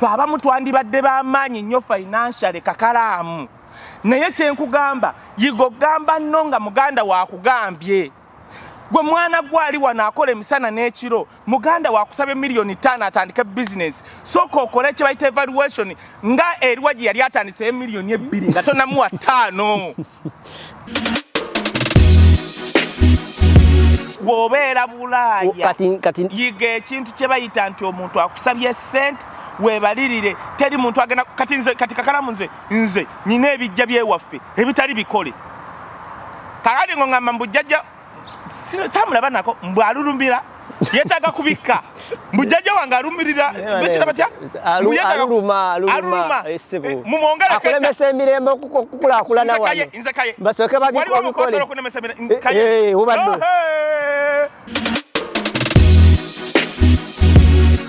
Fe abamu twandibadde b'amaanyi nnyo financially, Kakalaamu, naye kyenkugamba, yiga ogamba nno nga muganda waakugambye. Gwe mwana gwali wano akola emisana n'ekiro, muganda wakusaba 5 million atandike bizinesi, sooka okole kye bayita evaluation nga eriwa gye yali atandiseyo 2 million nga tonamuwa 5. Bw'obeera Bulaaya, Kati yiga ekintu kye bayita nti omuntu akusabye sente, weebalirire. Teri muntu agenda. Kati nze, kati Kakalamu, nze nyina ebijja byewaffe ebitali bikole. Kakati ngo ngamba mbu jjajja samulaba nako, mbw alulumira, yeetaaga kubikka, mbu jjajja wange alumirira bekira batya. Mbu Aluluma, aluluma. Aluluma. Essebo. Mumwongere. Akulemesa emirembe okukulaakulana Nze kaye, wano. Nze kaye. Basooke Waliwo babikole. omukosola okunemesa emirembe. Kaye. Obadde. Oh, hey.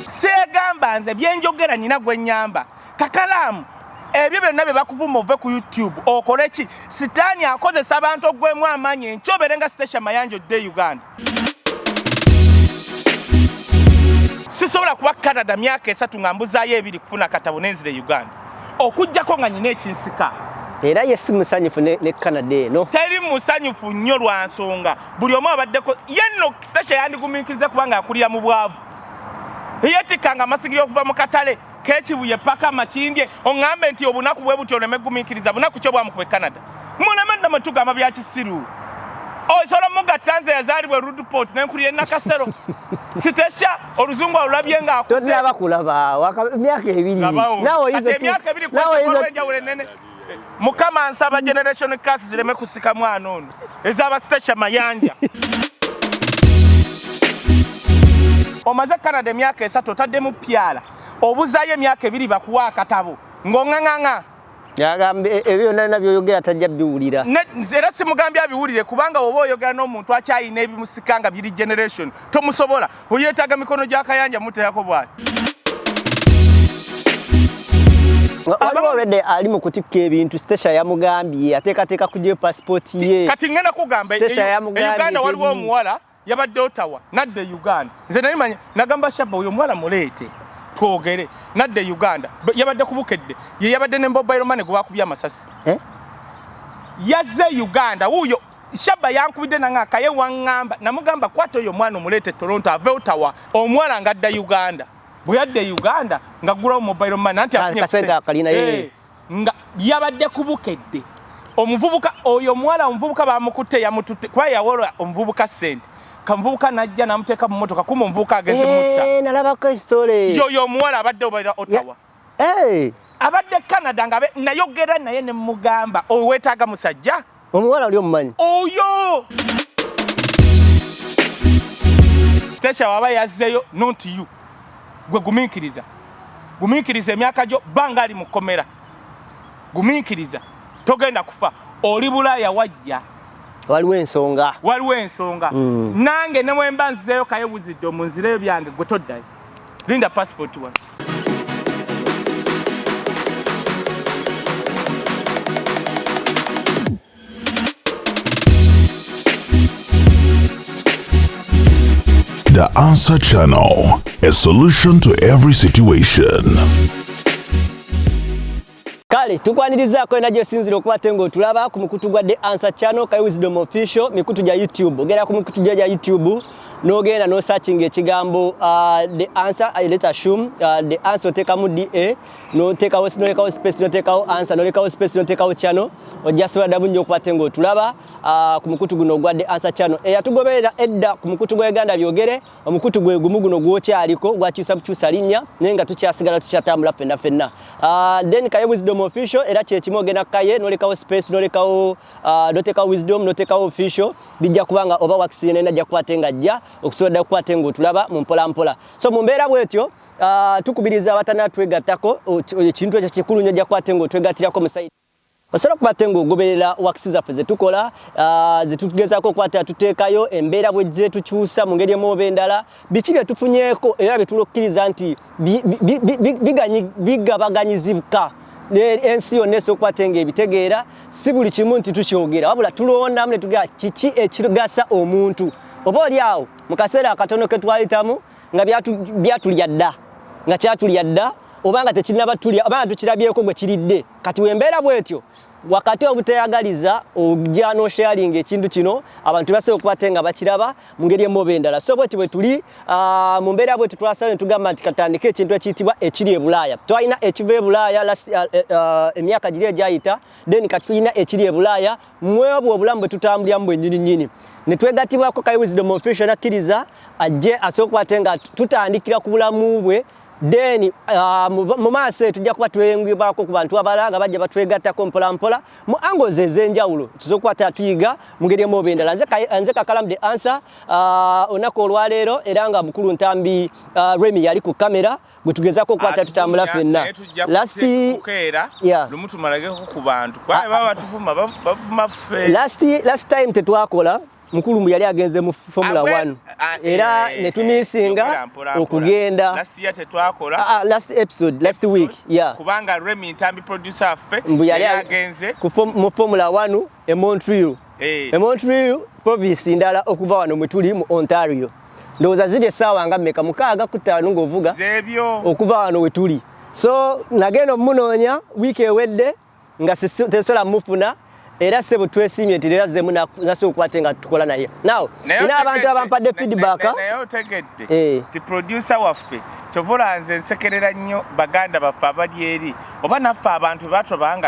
Seegamba nze byenjogera nyina gwe nyamba. Kakalaamu, ebyo byonna bye bakuvuma, ove ku YouTube okole ki? Sitaani akozesa abantu ogwemu amaanyi enkyobere nga Stecia Mayanja odde e Uganda. Sisobola kuba Canada myaka 3 nga mbuzaayo 2 kufuna katabo nenzira e Uganda, okugjako nga nyina ekinsika. Era ye si musanyufu ne Canada eno. Teri musanyufu nnyo lwa nsonga buli omu abaddeko ye nno. Stecia yandigumiikiriza kubanga akulira mu bwavu, yetikkanga amasigiri okuva mu katale kekibuye paka Makindye. Oŋŋambe nti obunaku bwe butyo oleme gumiikiriza bunaku ki obwamukuba e Canada? Muleme nno mwe tugamba bya kisiru. Osobola mugatta nze yazaalibwa e Roodepoort nenkulira e Nakasero. Stecia oluzungu alulabye ng'akuze. Tonaba kulaba emyaka 2. Labawo. Naawe oyinza Kati emyaka 2 naawe oyinza enjawulo enene. Mukama, nsaba generation curse zireme kusika mwana ono ezaba Stecia Mayanja. Omaze Canada emyaka 3, otaddemu pyala, obuzaayo emyaka 2 bakuwa akatabo ng'oŋŋaŋŋaŋa. Yagamba ebyo byonna byonna byoyogera tajja biwulira. Nze era simugambye abiwulire, kubanga oba oyogera n'omuntu akyayina ebimusika nga biri generation, tomusobola. Oyeetaaga mikono gya Kayanja muteerako bwati. Waliwo already ali mu kutikka ebintu. Stecia yamugambye ateekateeka kugyayo passport ye. Kati ngenda kugamba, Stecia e yamugambye Uganda waliwo omuwala yabadde Ottawa, nadda e Uganda. Nze nali manya, nagamba Shaba, oyo omuwala muleete twogere. Nadda e Uganda, yabadde ku Bukedde, ye yabadde ne mobile money gwe bakubye amasasi. Eh? Yazze e Uganda. Wuuyo Shaba yankubidde nange akaye waŋŋamba. Namugamba, kwata oyo omwana omuleete Toronto, ave Ottawa. Omuwala ng'adda Uganda. Bwe yadda e Uganda ng'aggulawo mobile money anti afunye Kasente akalina, ye. Nga yabadde ku Bukedde. Omuvubuka oyo, omuwala, omuvubuka bamukutte, yamututte kuba yawola omuvubuka ssente. Kamuvubuka najja n'amuteeka mu motoka, kuma omuvubuka agenze mutta. Nalabako story. Yoyo omuwala abadde obaira Ottawa. Abadde Canada nga nayogera naye ne mugamba, oyo weetaaga musajja. Omuwala oli omumanyi? Oyo Stecia waba yazzeyo, not you. Gwe gumiikiriza, gumiikiriza emyaka gyo, banga ali mu kkomera, gumiikiriza, togenda kufa. Oli Bulaaya wajja. Waliwo ensonga. Waliwo ensonga. Nange ne bwe mba nzizeeyo, kaye buzidde omunzireyo byange, gwe toddayo, linda passport wano. The Answer Channel, a solution to every situation. Kale tukwanirizaako ena gyosinzira okuba ate ng'otulaba ku mukutu gwa The Answer Channel, Kai Wisdom Official, mikutu gya YouTube. Ogenda ku mikutu gya YouTube n'ogenda n'osearchinga ekigambo The Answer, I let assume The Answer, oteekamu da, n'oteekawo, n'olekawo space, n'oteekawo Answer, n'olekawo space, n'oteekawo Channel. Ojja sobola dda bungi okuba ate ng'otulaba ku mukutu guno ogwa The Answer Channel. Eyatugoberera edda ku mukutu gwa Uganda Byogere, omukutu gwe gumu guno gwokyaliko, gwakyusa bukyusa linnya, naye nga tukyasigala tukyatambula ffenna ffenna. Then Kaye Wisdom Official era kyekimu, ogenda Kaye n'olekawo space, n'olekawo n'oteekawo Wisdom, n'oteekawo Official, bijja kubanga oba wakisi yena ajja kuba ate ng'ajja okusobola dda kuba ate ng'otulaba mu mpola mpola. So mu mbeera bw'etyo, tukubiriza abatannatwegattako, ekintu ekyo kikulu nnyo, ajja kuba ate ng'otwegattirako mu side osobola okuba ate ng'ogoberera wakisi zaffe zetukola, zetugezaako okuba tuteekayo embeera bwe tukyusa mu ngeri emu oba endala, biki bye tufunyeeko era bye tulokkiriza nti bigabaganyizibwa ensi yonna esobola okuba ate ng'ebitegeera. Si buli kimu nti tukyogera, wabula tulondamu ne tugera kiki ekigasa omuntu. Oba oli awo mu kaseera akatono ke twayitamu nga byatulya dda, nga kyatulya dda. Oba nga tekinnaba tulya, oba nga tukirabyeko gwe kiridde. Kati wembeera bwetyo wakati obuteyagaliza, ojja n'osharinga ekintu kino, abantu basobola okuba te nga bakiraba mu ngeri emu oba endala. So bwetyo bwe tuli mu mbeera bwetyo, twasalawo ne tugamba nti katandike ekintu ekiyitibwa Ekiri e Bulaaya. Twalina Ekiva e Bulaaya last emyaka giri egyayita, then kati tulina Ekiri e Bulaaya. Mwebwo obulamu bwe tutambuliramu bwennyini nnyini, ne twegattibwako Kai Wisdom Official, nakkiriza ajje asobola okuba ate nga tutandikira ku bulamu bwe. Then mu maaso eyo tujja kuba tweyungibwako ku bantu abalala nga bajja batwegattako mpola mpola mu angles ez'enjawulo, tusobola okuba ate tuyiga mu ngeri emu oba endala. Nze Kakalamu The Answer olunaku olwaleero, era nga mukulu Ntambi Remy yali ku kamera gwe tugezaako okukwata tutambula ffenna. Last lumu tumalageko ku bantu, kubanga baba batuvuma, bavuma ffe. Last time tetwakola, mukulu mbu yali agenze mu Formula 1 era ne tumisinga okugenda. Last year tetwakola. Last episode, last week, yeah. Kubanga Remy Ntambi, producer waffe, mbu yali agenze mu Formula 1 e Montreal. E Montreal province ndala okuva wano mwe tuli mu Ontario. Ndowooza ziri essaawa nga mmeka, 65 ng'ovuga okuva wano we tuli. So nagenda omunoonya wiiki ewedde nga tesobola mufuna, era sebo twesiimye nti leero azzemu nasobola okuba ate nga tukola naye. Now nina abantu abampadde feedback. Naye otegedde ti producer waffe, kyova olaba nze nsekerera nnyo baganda baffe abali eri, oba naffe abantu batwaba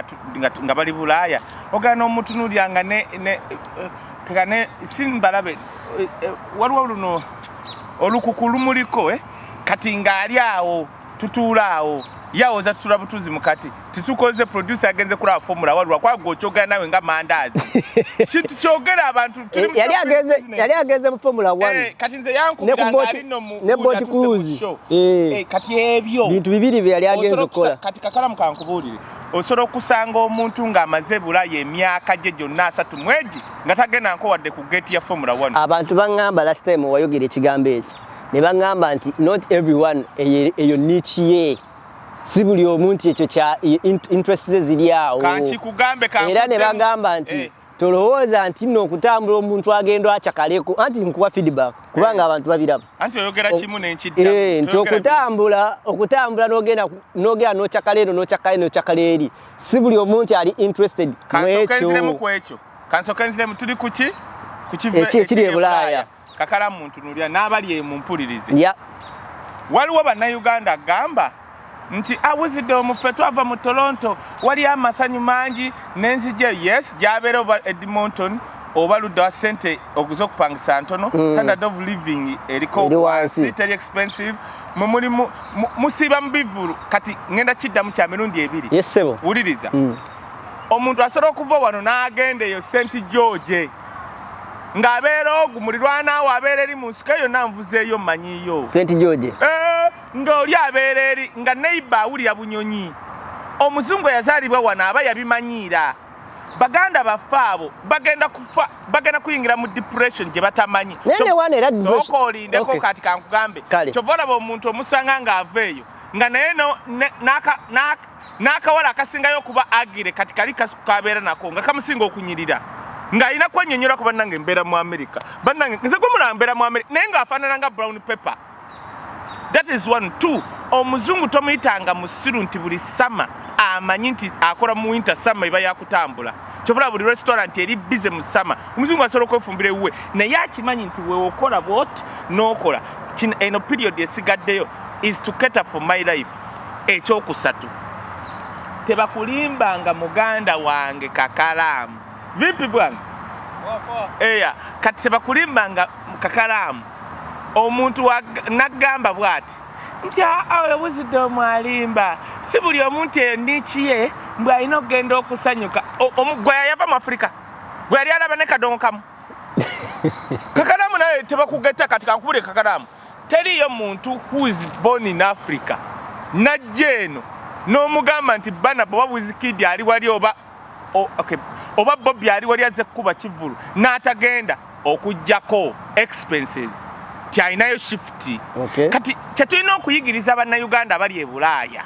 nga bali Bulaaya, ogenda n'omutunuulira nga ne simbalabe, waliwo luno olukuku lumuliko, kati ng'ali awo tutuula awo yawoza tutula butuzi mukati titukoze. Producer agenze kulaba Formula 1 lwakuba gwe okyogera nawe nga mandaazi, kintu kyogera abantu. Yali agenze mu Formula 1. Kati nze yankubira nga ali no mu ne boat cruise. Kati ebyo bintu bibiri bye yali agenze okukola. Kati Kakalamu, kankubuulire, osobola okusanga omuntu ng'amaze Bulaaya emyaka gye gyonna 30 mwegi nga tagenda nko wadde ku geeti ya Formula 1. Abantu baŋŋamba last time wayogera ekigambo ekyo ne baŋŋamba nti not everyone eyo niche ye, si buli omu nti ekyo kya interest ze ziri awo. Kankikugambe. Era ne bagamba nti tolowooza nti nno okutambula omuntu agenda acakaleko, anti nkuwa feedback kubanga abantu babiraba. Anti oyogera kimu nenkidda. Nti okutambula n'ogenda n'ocakala eno n'ocakala eno n'ocakala eri, si buli omu nti ali interested mwekyo. Ku ekyo kansooke nziremu, tuli kuki? Ekiri e Bulaaya. Kakala muntu nulya n'abali eyo mumpulirize. Waliwo Bannayuganda agamba nti awuzidde omuffe, twava mu Toronto, waliyo amasanyu mangi nenzija. Yes, gyabeera oba Edmonton oba ludda wa, sente okupangisa ntono, standard of living eriko wansi, teri expensive, mwe muli musiiba mu bivulu. Kati ngenda kiddamu kya mirundi ebiri. Wuliriza, omuntu asobola okuva wano n'agenda eyo St George ng'abeera ogu mulirwanaawo, abeera eri mu nsiko yonna, nvuzeeyo mmanyiyo. St George. Ng'oli abeera eri nga neighbor awulira bunyonyi. Omuzungu eyazaalibwa wano aba yabimanyiira. Baganda baffe abo bagenda kufa, bagenda kuyingira mu depression gye batamanyi. Sooka olindeko, kati kankugambe, kyova olaba omuntu omusanga ng'ava eyo nga naye n'akawala akasingayo okuba agire kati kali kabeera nako nga kamusinga okunyirira, ng'alina kwennyonnyola ku bannange, mbeera mu America, bannange nze gwemulaba mbeera mu America, naye ng'afaanana nga brown paper. That is one. Two, omuzungu tomuyitanga musiru nti buli summer amanyi nti akola mu winter, summer eba yakutambula. Kyobula buli restaurant eri busy mu summer. Omuzungu asobola okwefumbira ewuwe, naye akimanyi nti weokola bwot n'okola eno period esigaddeyo is to cater for my life. Ekyokusatu, tebakulimbanga muganda wange Kakalaamu. Vipi bwana? Eya, kati tebakulimbanga Kakalaamu. Omuntu nagamba bw'ati nti oyo Wisdom alimba, si buli omuntu eyo niche ye, mbwe alina okugenda okusanyuka. Gwe yava mu Afirika gwe yali alaba ne kadongo kamu. Kakalamu, naye tebakugetta. Kati kankubule Kakalamu, teriyo muntu who is born in Africa najja eno n'omugamba nti bana oba Wizkid ali wali oba okay, oba Bobi ali wali azze kukuba kivvulu n'atagenda okugjako expenses kyalinayo shift. Kati kyetulina okuyigiriza Bannayuganda abali e Bulaaya,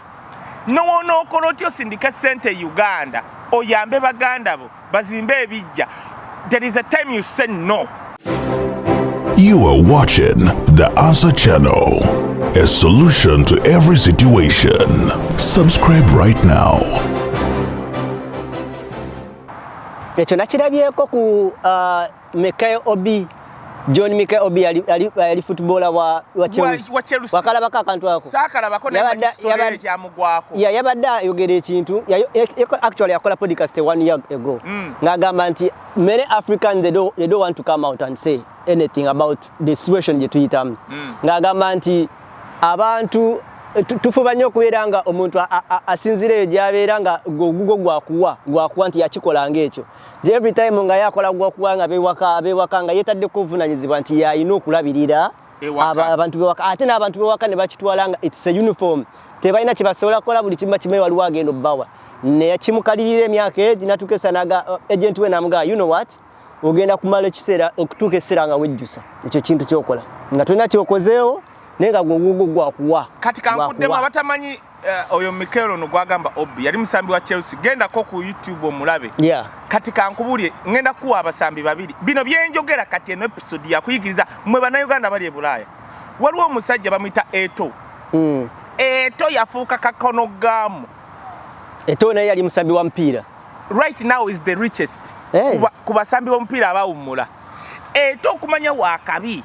nowonookola otya osindika sente e Uganda oyambe baganda bo bazimbe ebijja, there is a time you say no. You are watching The Answer Channel, a solution to every situation. Subscribe right now. Ekyo nakirabyeko ku Mikel Obi, John Mikel Obi yali footballer wa Chelsea. Wa Chelsea. Wakalabako akantu ako? Saakalabako, naye manyi story ekyamugwako. Yabadde ayogera ekintu, actually yakola podcast one year ago. Ng'agamba nti many Africans, they don't want to come out and say anything about the situation gye tuyitamu. Ng'agamba nti abantu tufuba nnyo okubeera nga omuntu asinziira eyo gy'abeera nga ogugwo gwakuwa nti yakikola ng'ekyo. Nti every time nga yakola gwakuwa nga bewaka nga yeetaddeko obuvunanyizibwa nti yalina okulabirira Ewaka. Abantu bewaka, ate n'abantu bewaka ne bakitwala nga it's a uniform, tebalina kye basobola kukola, buli kimu bakimanyi waliwo agenda obbawa. Neyakimukalirira emyaka egi natuuka esanaga agent we namugaa, "You know what, ogenda kumala ekiseera okutuuka ekiseera nga wejjusa ekyo kintu kyokola nga tolina kyokozeewo, naye nga gwogwogwo gwakuwa." Kati kankuddemu. Gwakuwa. Abatamanyi oyo Mikel ono gwagamba Obi yali musambi wa Chelsea, gendako ku YouTube omulabe. Kati kankubulye, ngenda kuwa abasambi babiri bino byenjogera. Kati eno episode yakuyigiriza mmwe Bannayuganda bali e Bulaaya. Waliwo omusajja bamuyita Eto'o. Eto'o yafuuka kakono gaamu. Eto'o naye yali musambi wa mupiira. Right now is the richest Hey. ku basambi b'omupiira abawummula. Eto'o okumanya wakabi,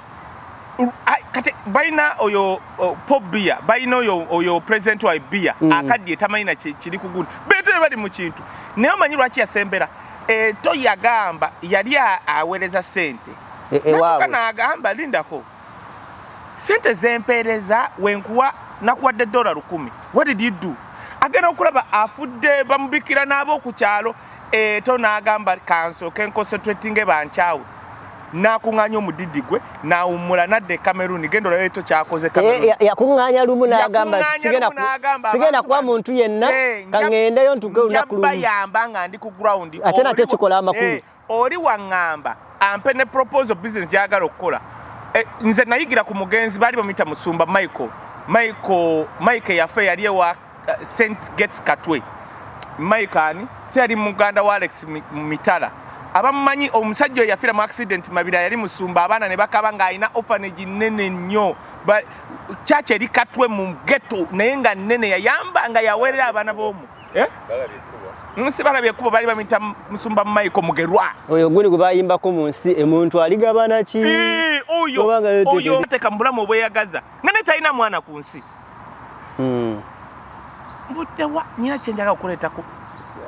kati balina oyo Paul Biya, balina oyo president wa Biya akaddiye tamanyi na kiri ku gundi, beeto bali mu kintu. Naye omanyi lwaki yasembera? Eto'o yagamba yali aweereza sente natuka ewaabwe. N'agamba, "Lindako, sente zempeereza wenkuwa, nakuwadde $1,000, what did you do?" Agenda okulaba afudde, bamubikira n'ab'oku kyalo. Eto'o n'agamba, "Kansooke nconcentratinge bankyawe." N'akuŋŋaanya omudidi gwe n'awummula n'adda e Cameroon. Genda olabe Eto'o kyakoze Cameroon. Yakuŋŋaanya lumu n'agamba, Yakuŋŋaanya lumu n'agamba, sigenda abantu kuwa muntu yenna, kaŋŋendeyo ntuke olunaku lumu. Bayamba nga ndi ku ground. Ate nakyo kikola amakulu. Oli waŋŋamba ampe ne proposal business gyagala okukola. Nze nayigira ku mugenzi baali bamuyita Musumba Michael, Michael, Mike yaffe yali ewa St Gates Katwe. Mike ani si yali muganda wa Alex Mitala abamumanyi. Omusajja oyo yafiira mu accident Mabira, yali musumba, abaana ne bakaba ng'alina orphanage nnene nnyo. Church eri Katwe mu ghetto naye nga nnene, yayamba nga yaweerera abaana b'omu, eh? Nsi balabye ekkubo, baali bamuyita Musumba Michael Mugerwa. Oyo guni gwe bayimbako mu nsi, emuntu aligabana ki? Oyo Kubanga oyo teeka mu bulamu obweyagaza nga naye talina mwana ku nsi. Nvuddewa? Nyina kyenjaga okuleetako.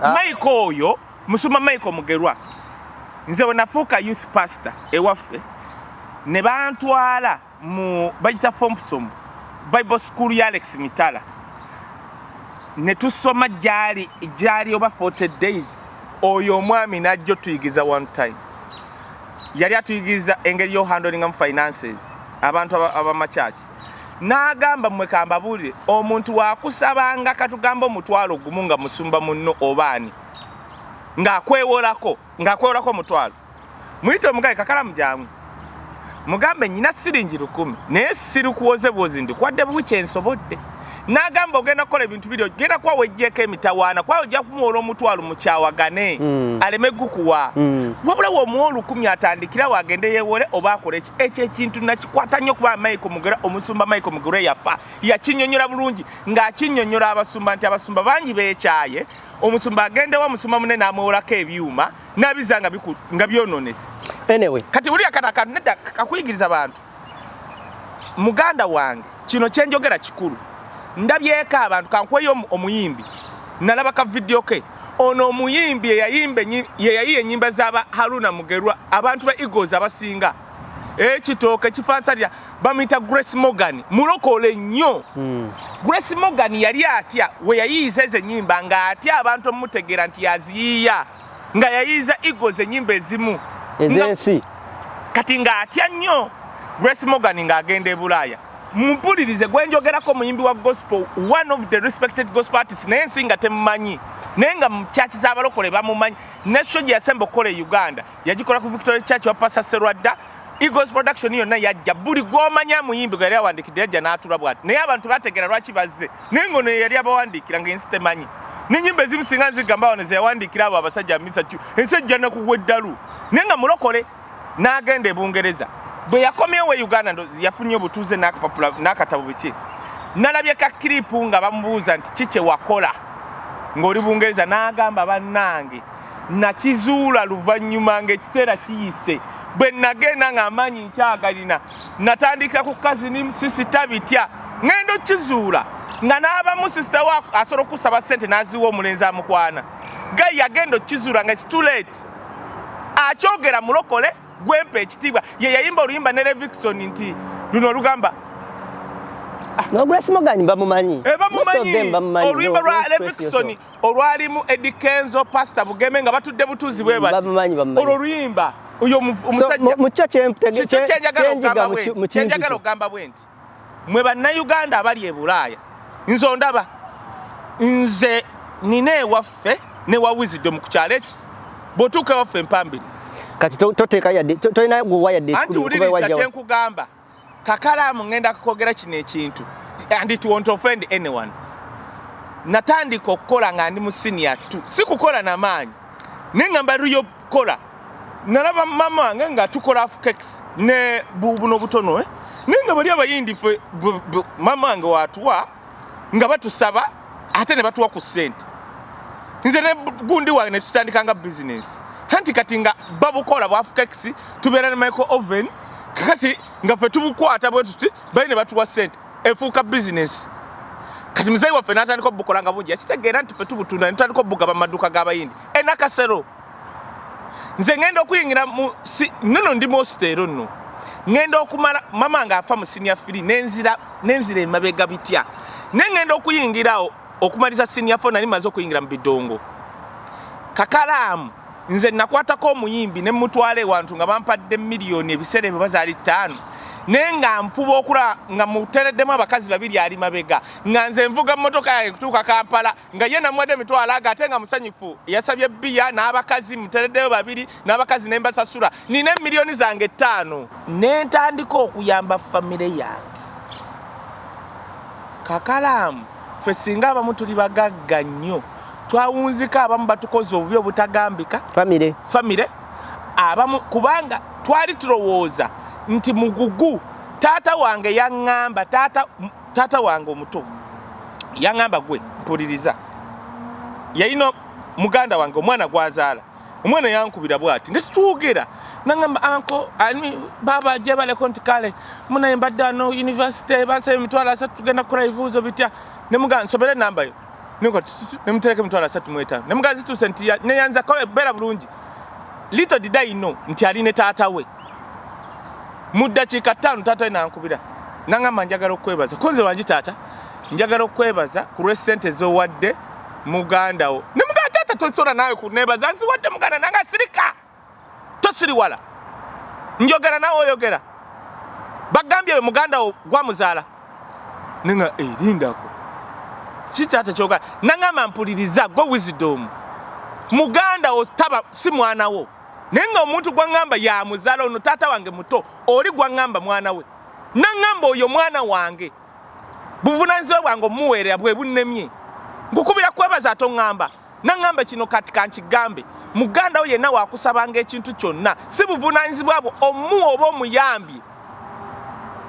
Michael oyo, Musumba Michael Mugerwa, nze we nafuuka youth pastor ewaffe ne bantwala mu bagita Thompson Bible School ya Alex Mitala, ne tusoma gyali gyali oba 40 days. Oyo omwami najjo tuyigiza one time, yali atuyigiriza engeri y'ohandlingamu finances abantu abamakyaki. N'agamba, "Mmwe kambabuulire, omuntu wakusabanga katugamba 10,000 nga musumba munno obaani ng'akwewolako 10,000, muyite omugabe kakalamu jangu, mugambe nyina siringi 1,000 naye sirikuwoze bwozi, ndikuwadde buwi kyensobodde." N'agamba, "Ogenda kukola ebintu biri, ogenda kuba wejjeeko emitawaana, kuba ojja kumuwola 10,000 mukyawagane, aleme gukuwa. Wabula womuwa 1,000 atandikira wagende yeewole oba akole ki." Ekyo ekintu nakikwata nnyo kuba Michael Mugerwa, omusumba Michael Mugerwa yafa yakinnyonnyola bulungi, ng'akinnyonnyola abasumba nti abasumba bangi beekyaye. Omusumba agendewo omusumba munene n'amwewolako ebyuma n'abiza nga byononese. Anyway. Kati buli akana akantu nedda kakuyigiriza bantu. Muganda wange, kino kyenjogera kikulu. Ndabyeko abantu, kankweyo omuyimbi, nalaba ka video ke. Ono omuyimbi eyayimba yeyayiya ennyimba z'aba Haruna Mugerwa, abantu ba Eagles abasinga, ekitooke kifansalira, bamuyita Grace Morgan, mulokole nnyo. Grace Morgan yali atya we yayiyiza ezo ennyimba, ng'atya abantu omutegeera nti yaziyiiya, nga yayiyiza Eagles ennyimba ezimu ez'ensi. Kati ng'atya nnyo Grace Morgan ng'agenda e Bulaaya. Mumpulirize gwe njogerako, muyimbi wa gospel, one of the respected gospel artists, naye ensi nga temumanyi, naye nga mu church z'abalokole bamumanyi. Ne show gye yasemba okukola e Uganda yagikola ku Victoria Church wa Pastor Serwadda. Eagles production yonna yajja, buli gw'omanya muyimbi gwe yali awandiikidde yajja n'atula bw'ati, naye abantu bategeera lwaki bazze, naye ngono ye yali abawandiikira ng'ensi temanyi. N'ennyimba ezimu singa nzigamba wano zeyawandiikira abo abasajja misa, ensi ejja nakugwa eddalu, naye nga mulokole. N'agenda e Bungereza. Bwe yakomyewo e Uganda, yafunye obutuuze n'akapapula n'akatabo biki. Nalabye ka clip nga bamubuuza nti ki kye wakola ng'oli Bungereza, n'agamba, "Bannange, nakizuula luvannyuma ng'ekiseera kiyise. Bwe nagenda ng'amaanyi nkyagalina, natandika ku cousin, sister bitya, ŋŋenda okukizuula nga n'abamu sister we asobola okusaba ssente n'aziwa omulenzi amukwana." Guy yagenda okukizuula nga it's too late. Akyogera mulokole gwempa ekitiibwa, ye yayimba oluyimba ne Levixone nti luno olugamba. No, Grace Morgan bamumanyi. Eh, bamumanyi oluyimba lwa Levixone olwalimu Eddy Kenzo, Pastor Bugeme, nga batudde butuuzi bwe bati. Bamumanyi, bamumanyi. Olwo oluyimba oyo omusajja. Mukyo Kikyo kyenjagala okugamba bwe nti, mwe Bannayuganda abali e Bulaaya, nze ondaba nze nina ewaffe ne wa Wisdom ku kyalo eki, bw'otuuka ewaffe empambiri. Kati toteeka yadde, tolina gwewa yadde. Anti wuliriza kyenkugamba. Kakalaamu, ŋŋenda kukwogera kino ekintu and it won't offend anyone. Natandika okukola nga ndi mu senior 2, si kukola namaanyi, naye ngamba luyo kola. Nalaba mama wange nga tukola half cakes ne buno butono, eh? Naye nga bali abayindi fe mama wange watuwa nga batusaba ate ne batuwa ku ssente. Nze ne gundi wange ne tutandika nga business. Anti kati nga babukola bwa half cakes, tubeera ne micro oven. Kakati nga ffe tubukwata bwe tuti, bali ne batuwa ssente, efuuka business. Kati muzeeyi waffe n'atandika obukola nga bungi, yakitegeera nti ffe tubutunda, ne tutandika obugaba mu maduuka g'abayindi enakasero. Nze ngenda okuyingira mu nono ndi mositeero nno, ngenda okumala mama nga afa mu senior 3, nenzira emabega bitya, naye ngenda okuyingirawo okumaliza senior 4, nali maze okuyingira mu bidongo. Kakalaamu, nze nakwatako omuyimbi ne mutwala ewantu nga bampadde miliyoni, ebiseera ebyo bazaali 5, naye nga nfuba okulaba nga mutereddemu abakazi babiri ali mabega, nga nze nvuga mmotoka yange kutuuka Kampala, nga ye namuwadde emitwalo ago, ate nga musanyufu, yasabye bbiya n'abakazi, mutereddeyo babiri n'abakazi ne mbasasula, nina emiliyoni zange 5, ne ntandika okuyamba famire yange. Kakalaamu, ffe singa abamu tuli bagagga nnyo, twawunzika, abamu batukoze obubi obutagambika. Famire. Famire abamu, kubanga twali tulowooza nti mugugu. Taata wange yaŋŋamba, taata wange omuto yaŋŋamba, "Gwe mpuliriza." Yalina muganda wange omwana gwazaala, omwana yankubira bwati nga titwogera, naŋŋamba, "Uncle ani baaba gyebaleko." Nti, "Kale munaye, mbadde ano university, bansaba 30,000, tugenda kukola ebibuuzo bitya?" Nemugamba, "Nsobere enamba yo." Nemutereka 35,000, nemugamba, "Zituuse." Nti neyanza, "Kale beera bulungi." Little did I know nti ali ne taata we. Mu ddakiika 5 taata we nankubira, naŋŋamba, "Njagala okwebaza ko nze wangi taata, njagala okwebaza ku lw'essente z'owadde muganda wo." Ne muganda, "Taata, tosobola naawe kuneebaza, nziwadde muganda." Nanga, "Sirika, tosiriwala, njogera naawe oyogera. Bagambye we muganda wo gwamuzaala." Nenga erindako kitaata kyoga. Naŋŋamba, "Mpuliriza gwe Wisdom, muganda wo taba si mwana wo, naye nga omuntu gwaŋŋamba yamuzaala ono taata wange muto, oli gwaŋŋamba mwana we." Naŋŋamba, "Oyo mwana wange, buvunanyizibwa bwange omuweerera, bwe bunnemye nkukubira kwebaza." Ate oŋŋamba, naŋŋamba, "Kino kati kankigambe, muganda wo yenna wakusabanga ekintu kyonna, si buvunanyizibwa bwo omuwa oba omuyambye.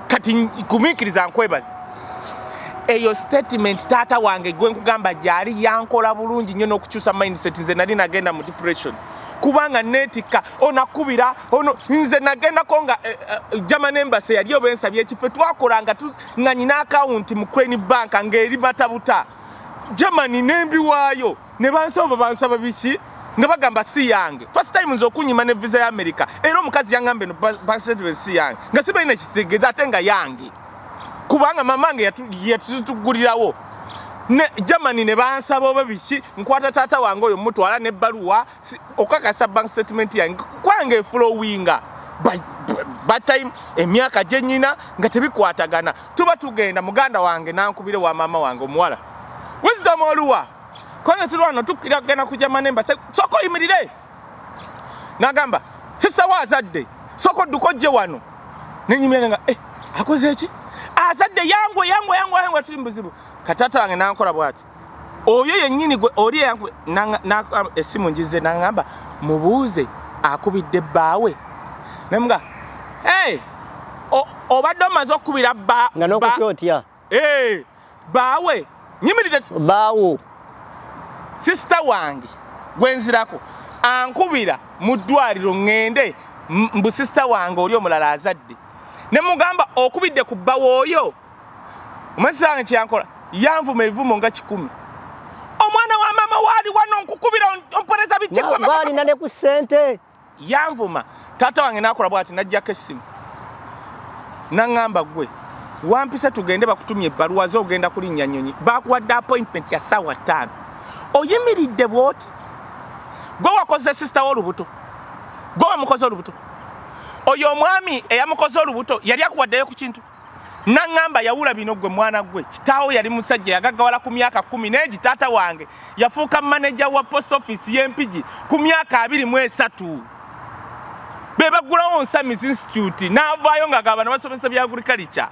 Kati gumiikiriza nkwebaza." Eyo statement taata wange gwe nkugamba gyali yankola bulungi nnyo n'okukyusa mindset. Nze nali nagenda mu depression kubanga neetikka onakubira ono. Nze nagendako nga German Embassy yali oba ensabye ekifo, twakolanga nga nyina akawunti mu Crane Bank ng'eri matabuta Germany, nembiwaayo ne bansaba, bansaba biki, nga bagamba si yange. First time nze okunyima ne visa ya America, era omukazi yaŋŋamba eno bank statement si yange, nga sibalina kitegeeza, ate nga yange kubanga mamange yatuzitugulirawo ne Germany. Ne bansaba oba biki, nkwata taata wange oyo mutwala nebbaluwa okakasa bank statement yange kwange eflowinga batime emyaka gye nyina nga tebikwatagana. Tuba tugenda, muganda wange nankubire wa maama wange omuwala, "Wisdom, oluwa kwanza tuli wano, tukkira kugenda ku German Embassy, sooka oyimirire." Nagamba, "Sister wo azadde, sooka odduka ojje wano." Nenyimira nga, "Eh, akoze eki? Azadde? Yangwe, yangwe, yangwe, yangwe, tuli mu buzibu." Katata wange nankola bwati, oyo yennyini gwe oli essimu ngize, naŋŋamba, "Mubuuze akubidde bbaawe." Nemuga, "Hey, Obadde omaze okukubira ba nga n'okutya otya? Eh, baawe nyimirire. Baawo. Sister wange gwenzirako ankubira mu ddwaliro ŋŋende mbu sister wange oli omulala azadde, ne mugamba okubidde ku bbawo oyo. Omanyi sister wange kyeyankola? Yanvuma ebivumo nga 100. Omwana wa maama waali wano nkukubira ompereza biki? Gwalina ne ku ssente. Yanvuma. Taata wange nakola bwati, najjako essimu naŋŋamba, gwe wampise tugende, bakutumye ebbaluwa zo, ogenda kulinnya nnyonyi, bakuwadde appointment ya ssaawa 5, oyimiridde bw'oti. Gwe wakoze sister w'olubuto, gwe wamukoze olubuto, oyo omwami eyamukoze olubuto yali akuwaddeyo ku kintu? Naŋŋamba, yawula bino. Gwe mwana gwe, kitaawo yali musajja yagaggawala ku myaka 10 n'egi. Taata wange yafuuka maneja wa post office y'Empigi ku myaka 23. Be baggulawo Nsamizi Institute, n'avaayo nga gabano basomesa bya agriculture.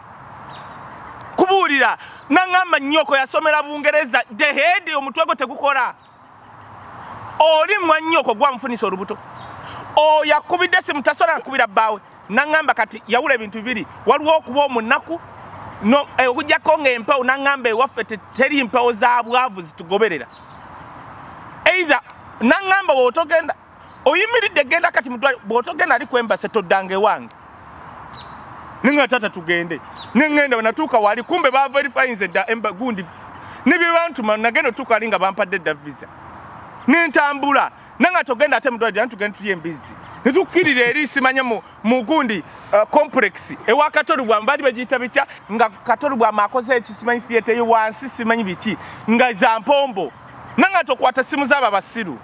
Kubuulira, naŋŋamba nnyoko yasomera Bungereza, the head, omutwe gwo tegukola. Oli mwannyoko gwamufunisa olubuto, oyo akubidde simu tasobola nkubira bbaawe. Naŋŋamba kati yawula ebintu bibiri, waliwo okuba omunaku no okujjako ng'empewo. Naŋŋamba ewaffe teri mpewo za bwavu zitugoberera either. Naŋŋamba bw'otogenda oyimiridde, genda kati mutwale, bw'otogenda ali kwembase toddanga ewange. Ninga tata tugende, neŋŋenda. Wenatuuka wali kumbe baverifyinze dda gundi nebye bantuma. Nagenda otuuka ali nga bampadde dda visa, nentambula. Nanga togenda ate mudwaliro, tugenda tulye embizzi netukkirira eri simanye mu gundi complex ewa Katoli Bwama, baali bagiyita bitya, nga Katoli Bwama akoze eki simanyi theatre eyo wansi simanyi biki nga za mpombo. Nanga tokwata simu zaabo abasiru.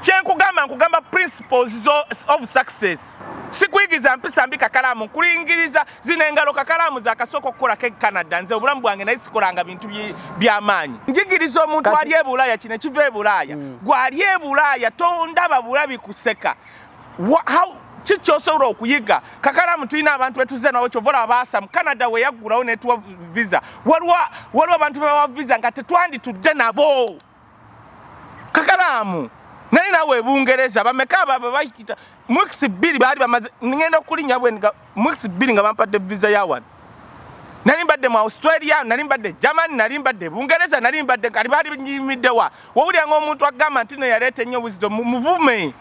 Kyenkugamba, nkugamba principles of success. Sikuyigiza mpisa mbi, kakalaamu. Nkulingiriza zino engalo, kakalaamu zakasooka okukolako e Canada. Nze obulamu bwange naye sikolanga bintu by'amaanyi. Njigiriza omuntu ali e Bulaaya, kino ekiva e Bulaaya. Gwali e Bulaaya tondaba bulabi kuseka. Ki kyosobola okuyiga, kakalaamu? Tulina abantu betuze nabo, kyova olaba baasa mu Canada we yaggulawo netuwa visa. Waliwo abantu bebawa visa nga tetwanditudde nabo, kakalaamu. Naye naawe ebungereza bameka abo bayita weeks 2 baali bamaze ngenda okulinnya bwe weeks 2 nga bampadde visa ya wano. Nali mbadde mu Australia, nali mbadde Germany, nali mbadde Bungereza, nali mbadde kali baali nyimiddewa. Wowulira nga omuntu agamba nti no yaleeta ennyo wisdom, muvume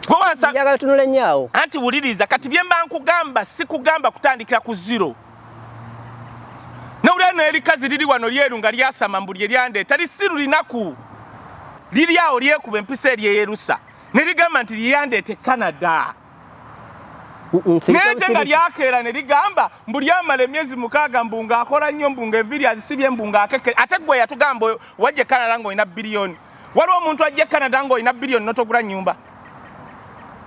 gwe wansa. Njagala tunule nnyo awo. Anti wuliriza kati bye mba nkugamba, sikugamba kutandikira ku zero. Nawulira n'erikazi liri wano lyeru nga lyasama mbu lye lyandeeta, lisiru linaku liri awo lyekuba empisa eryeyerusa ne ligamba nti lyeyandeeta e Canada. Naye ate nga lyakeera ne ligamba mbu lyamala emyezi 6 mbu ng'akola nnyo, mbu ng'enviiri azisibye, mbu ng'akeke. Ate gwe yatugamba wajja e Canada ng'olina biliyoni. Waliwo omuntu ajja e Canada ng'olina biliyoni n'otogula nnyumba?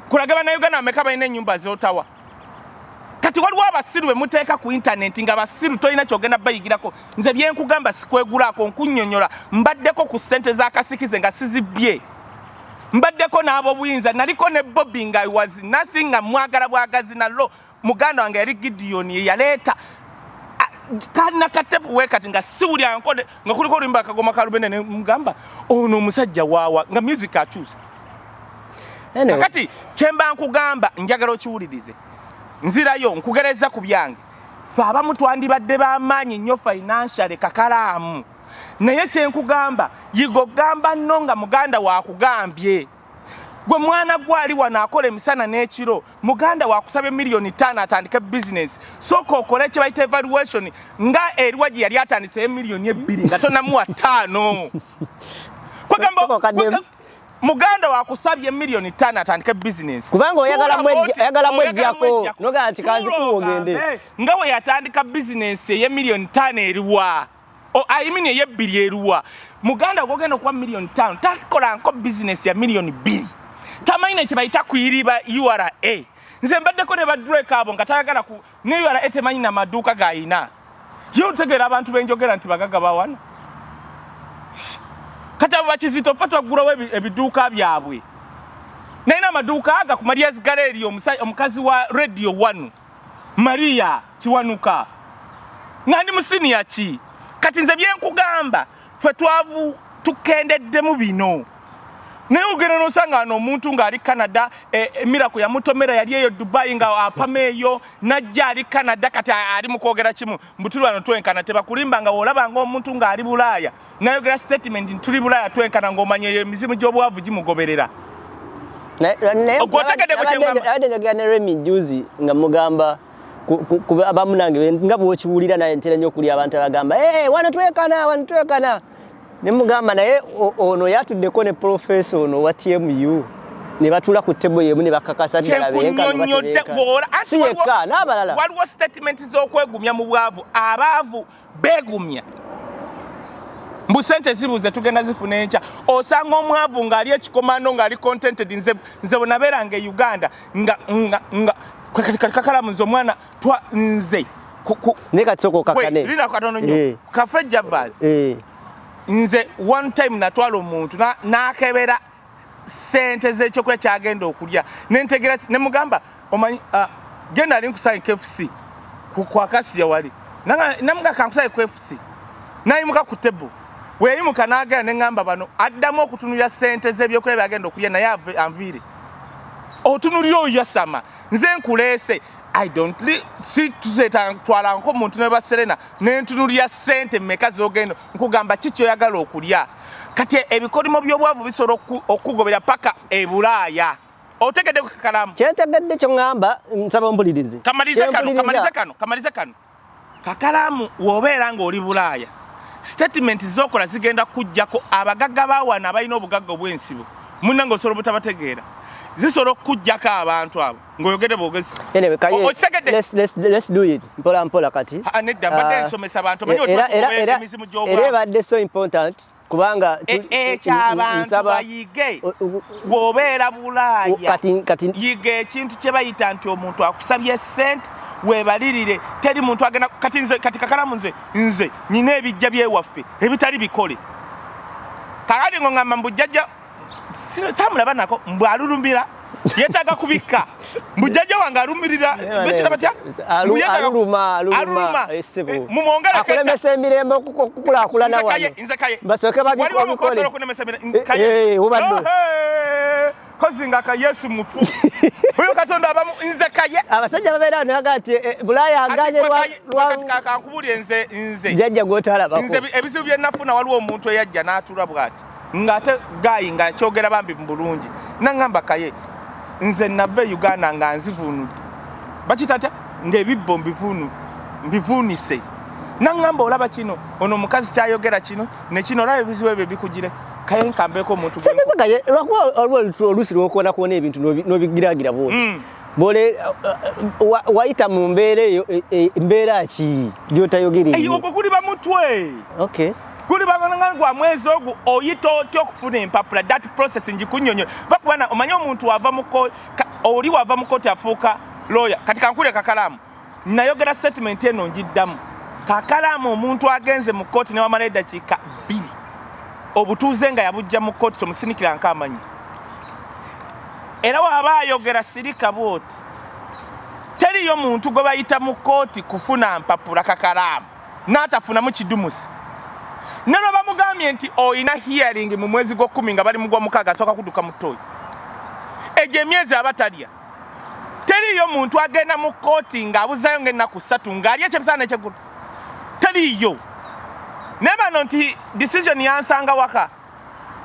Kulage Bannayuganda bameka balina ennyumba z'otawa. Kati waliwo abasiru be muteeka ku intaneti nga basiru, tolina kyogenda bayigirako. Nze byenkugamba sikwegulaako, nkunnyonnyola. Mbaddeko ku ssente z'akasikize nga sizibbye, mbaddeko n'ab'obuyinza, naliko ne Bobi nga I was nothing, nga mwagala bwagazi nallo. Muganda wange yali Gideon, ye yaleeta kalina katepu we kati nga siwulya nkode nga kuliko oluyimba akagoma kalubene, ne mugamba ono omusajja waawa nga music akyusa. Anyway. Kakati kyemba nkugamba njagala okiwulirize. Nzirayo nkugereza ku byange. Fe abamu twandibadde b'amaanyi nnyo financially, kakalaamu, naye kyenkugamba, yiga ogamba nno nga muganda wakugambye. Gwe mwana gwali wano akola emisana n'ekiro, muganda wakusaba emiliyoni 5 atandike bizinesi, sooka okole kye bayita evaluation nga eriwa gye yali atandiseyo emiliyoni 2 nga tonamuwa 5. Kwegamba Sooka okaddemu. Muganda wakusabye miliyoni 5 atandike bizinesi. Kubanga oyagala mwejjako, nogamba nti kanzikuwa ogende. Nga bwe yatandika bizinesi ey'emiliyoni 5 eriwa? I mean ey'ebbiri eruwa? Muganda gwogenda okuwa miliyoni 5 takolanko bizinesi ya miliyoni 2, tamanyi nekye bayita kuyiriba URA. Nze mbaddeko ne badrek abo nga tayagala ku ne URA, temanyi namaduuka gayina. Ye otegeera abantu benjogera nti bagaga bawana. Kati abo bakizito fe twaggulawo ebiduuka byabwe, naye n'amaduuka aga ku Marias Galeri, omukazi wa Radio One, Maria Kiwanuka, nga ndi musiniya ki. Kati nze byenkugamba, ffe twavu tukendeddemu bino. Naye ogenda nosanga wano omuntu ng'ali Canada, Miracle yamutomera, yali eyo Dubai nga apama eyo, najja ali Canada, kati ali mu kwogera kimu mbu tuli wano twenkana. Tebakulimba nga olaba ng'omuntu ng'ali Bulaaya nayogera statement nti tuli Bulaaya twenkana, ng'omanya eyo emizimu gy'obwavu gimugoberera. Ogwo otegedde bwe kyengamba? Nabadde njogera ne Remy juzi nga mugamba ku abamu nange nga bw'okiwulira, naye ntera nnyo okulya abantu abagamba, "Eh, wano twekana, wano twekana." Ne mugamba naye ono yatuddeko ne professor ono wa TMU ne batuula ku table yemu ne bakakasa nti ddala benkana oba Kyenkunnyonnyodde tebenkana. bw'ola anti Si yekka, n'abalala. Waliwo statement z'okwegumya mu bwavu. Abaavu beegumya mbu sente zibuze, tugenda zifuna enkya. Osanga omwavu ng'ali ekikomando ng'ali contented. Nze bwe nabeeranga e Uganda nga kakalamu, nze omwana twa nze Naye kati sooka okakkane. Lina katono nnyo. Cafe Javas. Nze one time natwala omuntu n'akebera sente z'ekyokulya kyagenda okulya, nentegera nemugamba, omanyi, genda ali nkusaye KFC ku Akasiya wali. Namuga kankusaye KFC, nayimuka ku table. Weyayimuka n'agenda, neŋŋamba bano addamu okutunulira sente z'ebyokulya byagenda okulya, naye anviire otunulira oyo yasama. Nze nkuleese, I don't si twalanko omuntu ne baserena nentunulira sente mmeka z'ogenda, nkugamba ki kyoyagala okulya. Kati ebikolimo by'obwavu bisobola okukugobera paka e Bulaaya. Otegedde ku kakalamu? Kyentegedde kyoŋŋamba, nsaba ompulirize. Kamalize kano. Kyempuliriza- Kamalize kano, kamalize kano. Kakalamu, w'obeera ng'oli Bulaaya, statement z'okola zigenda kujjako abagagga bawana abalina obugagga obw'ensibo. Munnange, osobola obutabategeera, zisobola okukujjako abantu abo ng'oyogedde bwogezi. Anyway, Kaye, Okitegedde? let's do it mpola mpola kati. Ah, nedda, mbadde nsomesa abantu. Omanyi emizimu gy'obwavu. Era ebadde so important kubanga Ekyo abantu bayige. Bw'obeera Bulaaya, Kati yiga ekintu kye bayita nti omuntu akusabye sente weebalirire. Teri muntu agenda. Kati nze, kati kakalamu, nze nina ebijja byewaffe ebitali bikole. Kakati ngoŋŋamba mbu jjajja samulaba nako mbu alulumbira, yeetaaga kubikka, mbu jjajja wange alumirira bekira batya. Mbu Aluluma, aluluma. Aluluma. Essebo. Mumwongere. Akulemesa emirembe okukulaakulana Nze Kaye, wano. nze Kaye. Basooke Waliwo babikole. omukozi okunemesa Kaye. Obadde. Oh, hey. Kozi nga ka Yesu mufu oyo Katonda abamu, nze Kaye. Abasajja babeera wano bagaa nti Bulaaya aganye Kati kankubulye, nze jjajja gw'otalabako. Nze ebizibu bye nafuna, waliwo omuntu eyajja n'atula bw'ati ng'ate gayi ng'akyogera bambi mu bulungi, naŋŋamba, "Kaye, nze nava e Uganda nga nzivuunudde, bakita atya, ng'ebibbo mbivuunise." Naŋŋamba, "Olaba kino, ono omukazi kyayogera kino ne kino, olaba ebizibu ebyo bikugire." Kaye, nkambeeko omuntu Segeza Kaye, lwakuba waliwo oluusi lwokoona kuona ebintu n'obigiragira bwoti. Bole wayita mu mbeera eyo, mbeera ki gy'otayogera Eyo eyo? Ogwo guliba mutwe. Guli baganga gwa mwezi ogwo oyita otya okufuna empapula, that process ngikunnyonnyola. Va kubana omanye omuntu wava mu oli wava mu kooti afuuka lawyer. Kati kankule kakalaamu, nayogera statement eno ngiddamu. Kakalaamu, omuntu agenze mu kooti newamala eddakiika 2, obutuuze nga yabujja mu kooti, tomusinikira nk'amanyi. Era waaba ayogera sirika bwoti. Teriyo muntu gwe bayita mu kooti kufuna mpapula, kakalaamu, n'atafunamu kidumusi. Ne lwe bamugambye nti oyina hearing mu mwezi gw'okkumi nga bali mu gw'omukaaga, asooka kudduka mu ttooyi. Egyo emyezi aba talya. Teriyo muntu agenda mu kooti ng'abuzayo ng'ennaku 3 ng'alya ekyemisana n'ekyeggulo, teriyo. Naye bano nti decision yansanga waka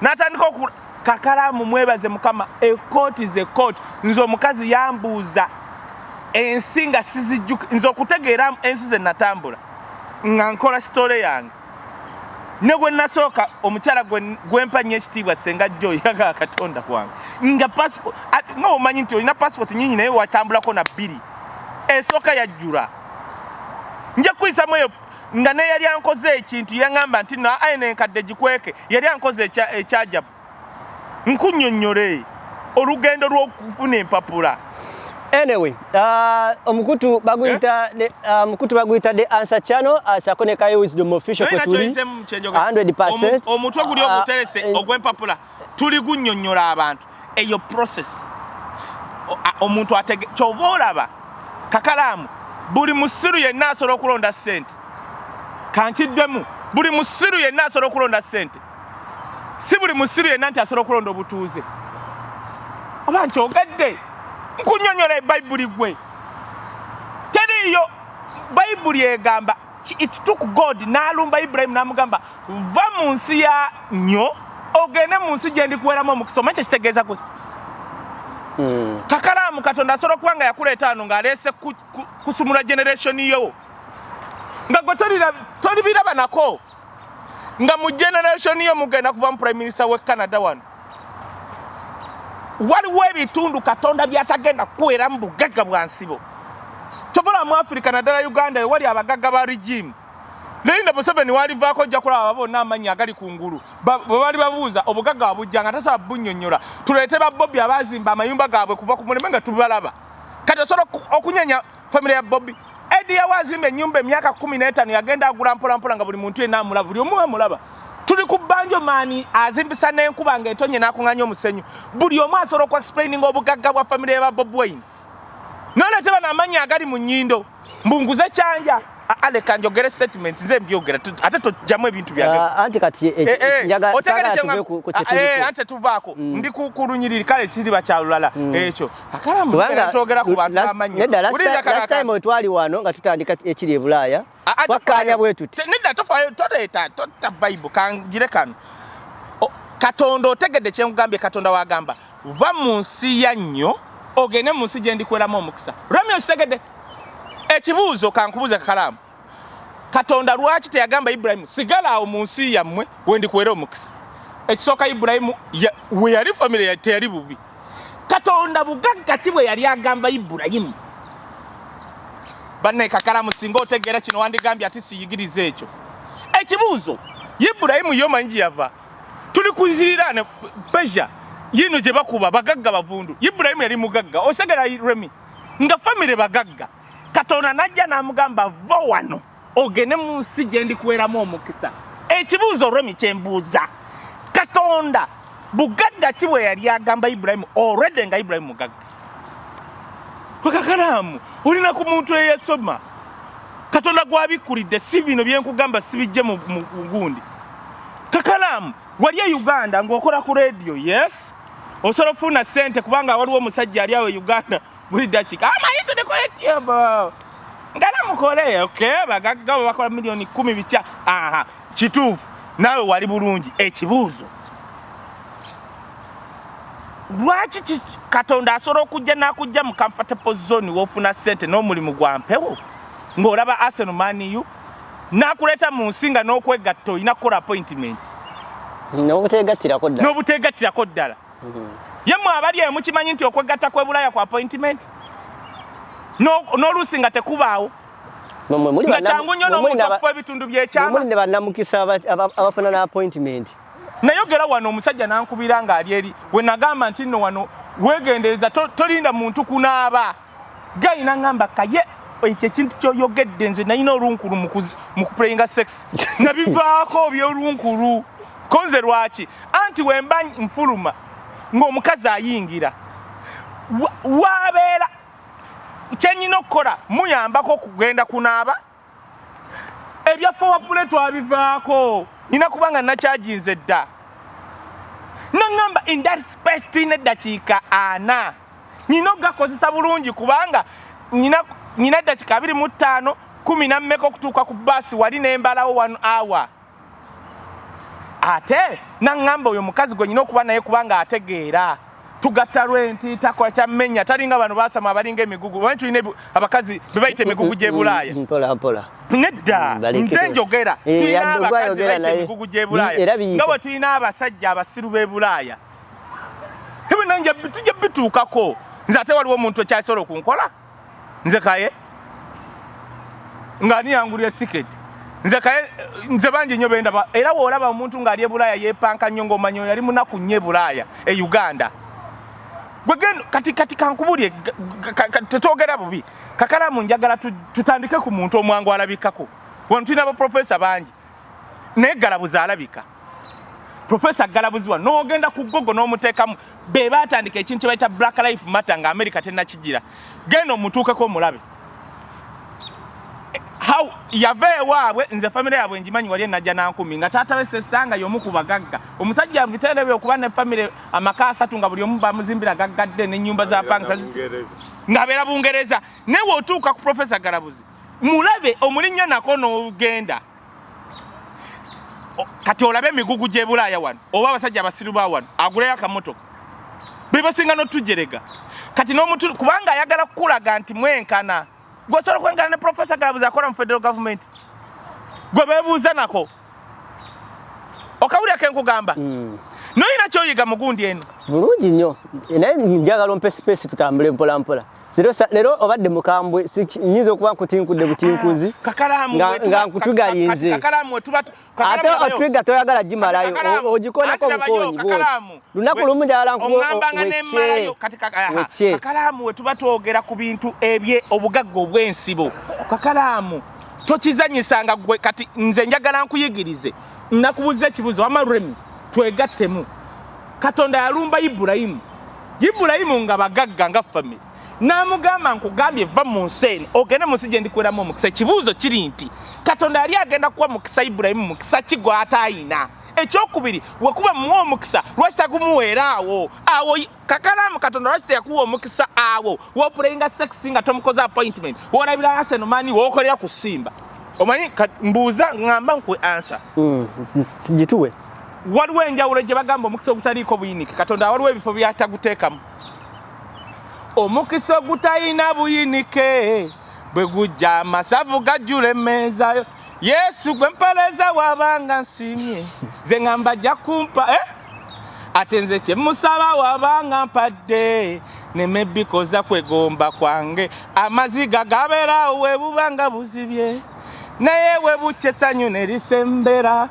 n'atandika oku kakalaamu, mwebaze Mukama, ekooti ze kooti. Nze omukazi yambuuza ensi nga sizijjuka. Nze okutegeera ensi ze natambula nga nkola story yange ne gwe nasooka, omukyala gwempa nnyo ekitiibwa, Senga Joy, yagaa Katonda wange nga passport, nga omanyi nti olina passport nyingi naye watambulako na bbiri, esooka yajjula, nja kuyisamu eyo. Nga neyali ankoze ekintu yaŋŋamba nti no aye nenkadde gikweke, yali ankoze ekyajabu. Nkunnyonnyole olugendo lw'okufuna empapula. Anyway, omukutu baguyita omukutu baguyita The Answer Channel, sako ne Kaye Wisdom Official Naye kwe tuli. nakyoyisemu kyenjogera. 100%. Omutwe guli oguterese ogw'empapula, tuli gunnyonnyola abantu eyo process. Omuntu atege kyova olaba kakalaamu, buli musiru yenna asobola okulonda ssente. Kankiddemu, buli musiru yenna asobola okulonda ssente. Si buli musiru yenna nti asobola okulonda obutuuze. Oba nkyogedde, nkunyonyola ebayibuli gwe teriiyo. Bayibuli egamba it took God n'alumba Ibulayimu n'amugamba, va mu nsi ya nnyo ogende mu nsi gye ndikuweramu omukisa. Omanyi kyekitegeeza gwe? Kakalaamu, Katonda asobola okuba nga yakuleeta wano ng'aleese kusumula generation yo, nga gwe tolibiraba nako, nga mu generation yo mugenda kuva mu prime minister we Canada. Wano waliwo ebitundu Katonda byatagenda kukuweramu bugagga bwa nsibo. Kyobola mu Africa, naddala Uganda, wali abagagga ba regime. Naye Museveni walivaako, ojja kulaba bonna amannya agali ku ngulu. Bwe bali babuuza obugagga wabujja, nga tasobola bunnyonnyola. Tuleete ba Bobi abazimba amayumba gaabwe kuva ku mulembe nga tubalaba. Kati osobola okunyenya famire ya Bobi? Edi yawe azimba ennyumba emyaka 15, yagenda agula mpolampola, nga buli muntu yenna amulaba, buli omu amulaba. Tuli ku banjo maani azimbisa n'enkuba ng'etonye n'akuŋŋaanya omusenyu. Buli omu asobola okuexplaininga obugagga bwa famire ya Bobi Wine. Noleete bano amannya agali mu nnyindo, mbunguze kyanja. Aleka njogere statements, nze mbyogera, ate tojjamu ebintu byange. Anti kati anti tuvaako, ndi ku lunyiriri, kale kiriba kyalulala ekyo. Akalamu twogera ku bantu amannya. Last time wetwali wano nga tutandika ekiri e Bulaaya, twakkaanya bwe tuti. Nedda, tofaayo, toleeta tota Bible, kangire kano. Katonda, otegedde kyenkugambye? Katonda wagamba, va mu nsi ya nnyo ogende mu nsi gye ndikweramu omukisa. Lwami, okitegedde? Ekibuuzo kankubuuza, kakalaamu, Katonda lwaki teyagamba Ibulayimu, sigala awo mu nsi yammwe wendikuwera omukisa? Ekisooka, Ibulayimu we yali famire teyali bubi. Katonda bugagga ki bwe yali agamba Ibulayimu? Bannaye, kakalamu, singa otegeera kino wandigambye ati siyigiriza ekyo. Ekibuuzo, Ibulayimu yo manyi gye yava? Tuli kuziiraane Persia yino gye bakuba bagagga bavundu. Ibulayimu yali mugagga, osegera Remi, nga famire bagagga. Katonda najja n'amugamba, va wano ogende mu nsi gye ndikuweramu omukisa. Ekibuuzo, Remi, kyembuuza, Katonda bugagga ki bwe yali agamba Ibulayimu already nga Ibulayimu mugagga? Kwekakalaamu, olina ku muntu eyasoma, Katonda gwabikkulidde, si bino byenkugamba sibijje mu gundi. Kakalaamu, wali e Uganda ng'okola ku rediyo, yes, osobola okufuna ssente, kubanga waliwo omusajja ali awo e Uganda buli dakika amanyi tudeko ngala mukole. Okay, bagagga bwe bakola miliyoni 10 bitya? Aha, kituufu, naawe wali bulungi. Ekibuuzo, lwaki Katonda asobola okujja n'akujja mu comfortable zone w'ofuna ssente n'omulimu gwa mpewo ng'olaba Arsenal, Man U, n'akuleeta mu nsi nga n'okwegatta olina kukola appointment? N'obuteegattirako ddala. N'obuteegattirako ddala. Ye mwe abali eyo mukimanyi nti okwegatta kw'e Bulaaya ku appointment, n'oluusi nga tekubaawo, nga kyangu nnyo n'omuntu okufa ebitundu by'ekyama. Muli ne bannamukisa abafuna n'appointment. Nayogera wano, omusajja nankubira ng'ali eri we, nagamba nti nno wano weegendereza, tolinda muntu kunaaba gayi. Naŋŋamba, kaye ekyo ekintu kyoyogedde, nze nalina olunkulu mu kuplayinga sex, nabivaako byolunkulu. Konze lwaki? Anti wemba nfuluma ng'omukazi ayingira, wabeera kyenyina okukola muyambako okugenda kunaaba. Ebya foreplay twabivaako, nina kubanga nakyajinze dda. Naŋŋamba, in that space tulina eddakiika 40, nina okugakozesa bulungi, kubanga nina eddakiika 25, kumi nammeka okutuuka ku baasi wali nembalawo one hour. Ate naŋŋamba, oyo mukazi gwe nyina okuba naye kubanga ategeera, tugatta rent, takola kyammenya, talinga bano basama abalinga emigugu. Omanyi tulina abakazi be bayita emigugu gy'e Bulaaya. Mpola mpola. Nedda, nze njogera. Tulina abakazi bayita emigugu gy'e Bulaaya, nga bwe tulina abasajja abasiru b'e Bulaaya. Ebyo tujja bituukako. Nze ate waliwo omuntu ekyasobola okunkola nze kaye nga niyangulira tiketi. Nze kaye, nze bangi nnyo bendaba. Era woolaba omuntu ng'ali e Bulaaya yeepanka nnyo, ng'omanyi oyo yali munaku nnyo e Bulaaya, e Uganda. Gwegendo kati kankubulye, tetwogera bubi. Kakalamu, njagala tutandike ku muntu omwangu alabikako wano. Tulina baprofesa bangi, naye Galabuzi alabika. Profesa Galabuzi wa n'ogenda ku Google n'omuteekamu, be baatandika ekintu kye bayita Black Life Matter nga America tennakigira. Genda omutuukeko omulabe. How Yava ewaabwe, nze famire yaabwe ngimanyi, wali enajja nankumi nga taata we sesanga y'omu ku bagagga. Omusajja biteere bye okuba ne famire amaka asatu nga buli omu bamuzimbira gaggadde n'ennyumba za pangisa ng'abeera Bungereza. Naye w'otuuka ku Profesa Galabuzi mulabe omulinnya nako n'ogenda kati olabe emigugu gy'e Bulaaya wano oba abasajja abasiru ba wano aguleyo akamotoka be basinga n'otujerega kati n'omutu kubanga ayagala kukulaga nti mwenkana. Gwe osobola okwenkana ne Profesa Galabuzi akola mu federal government gwe beebuuza nako okawulira ke nkugamba. Noyina kyoyiga mu gundi eno bulungi nnyo, naye njagala ompe space tutambule mpola mpola. Leero obadde mukambwe, nyinza okuba nkutinkudde butinkuzi nga nkutugalinze. Ate otriga toyagala gimalayo, ogikonako bukonyi bwoti. Lunaku lumu njagala. Nkuwekye. Kakalaamu we tuba twogera ku bintu ebye obugagga obw'ensibo, kakalaamu tokizanyisanga gwe. Kati nze njagala nkuyigirize, nakubuuza ekibuuzo wamaremi twegattemu. Katonda yalumba Ibulayimu, Ibulayimu nga bagagga nga family, n'amugamba, nkugambye va mu nsi eno ogende mu nsi gye ndikweramu omukisa. Ekibuuzo kiri nti Katonda yali agenda kuwa mukisa Ibulayimu mukisa ki gw'ataayina? Ekyokubiri, wekuba muwa omukisa lwaki tagumuweera awo awo? Kakalaamu, Katonda lwaki teyakuwa omukisa awo woplayinga sex nga tomukoze appointment, wolabira Arsenal mani, wokolera ku Simba? Omanyi mbuuza ŋŋamba nkuwe answer. Gituwe. Waliwo enjawulo gye bagamba omukisa ogutaliiko buyinike. Katonda waliwo ebifo byataguteekamu. Omukisa ogutalina buyinike bwe gujja, amasavu gajjula emmeezayo. Yesu gwe mpaleza wabanga nsiimye, nze ŋŋamba ajja kumpa, eh? Ate nze kye musaba wabanga mpadde neme bikoza kwegomba kwange. Amaziga gabeerawo we bubanga buzibye, naye we bukya essanyu ne lisembera.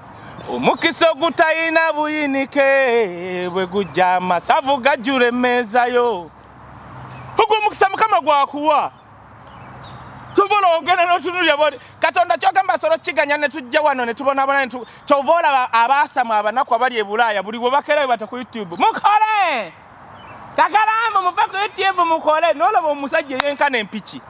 Omukisa ogutalina buyinike bwe gujja, amasavu gajjula emmeeza yo. Ogwo omukisa Mukama gwakuwa, kyova olaba ogenda n'otunulira bwoti Katonda kyogamba asobola okukiganya ne tujja wano ne tubonabona. Kyova olaba abaasamu abanaku abali e Bulaaya buli bwe bakeera bwe bata ku YouTube, mukole kakalaamu, muve ku YouTube mukole. N'olaba omusajja eyenkana empiki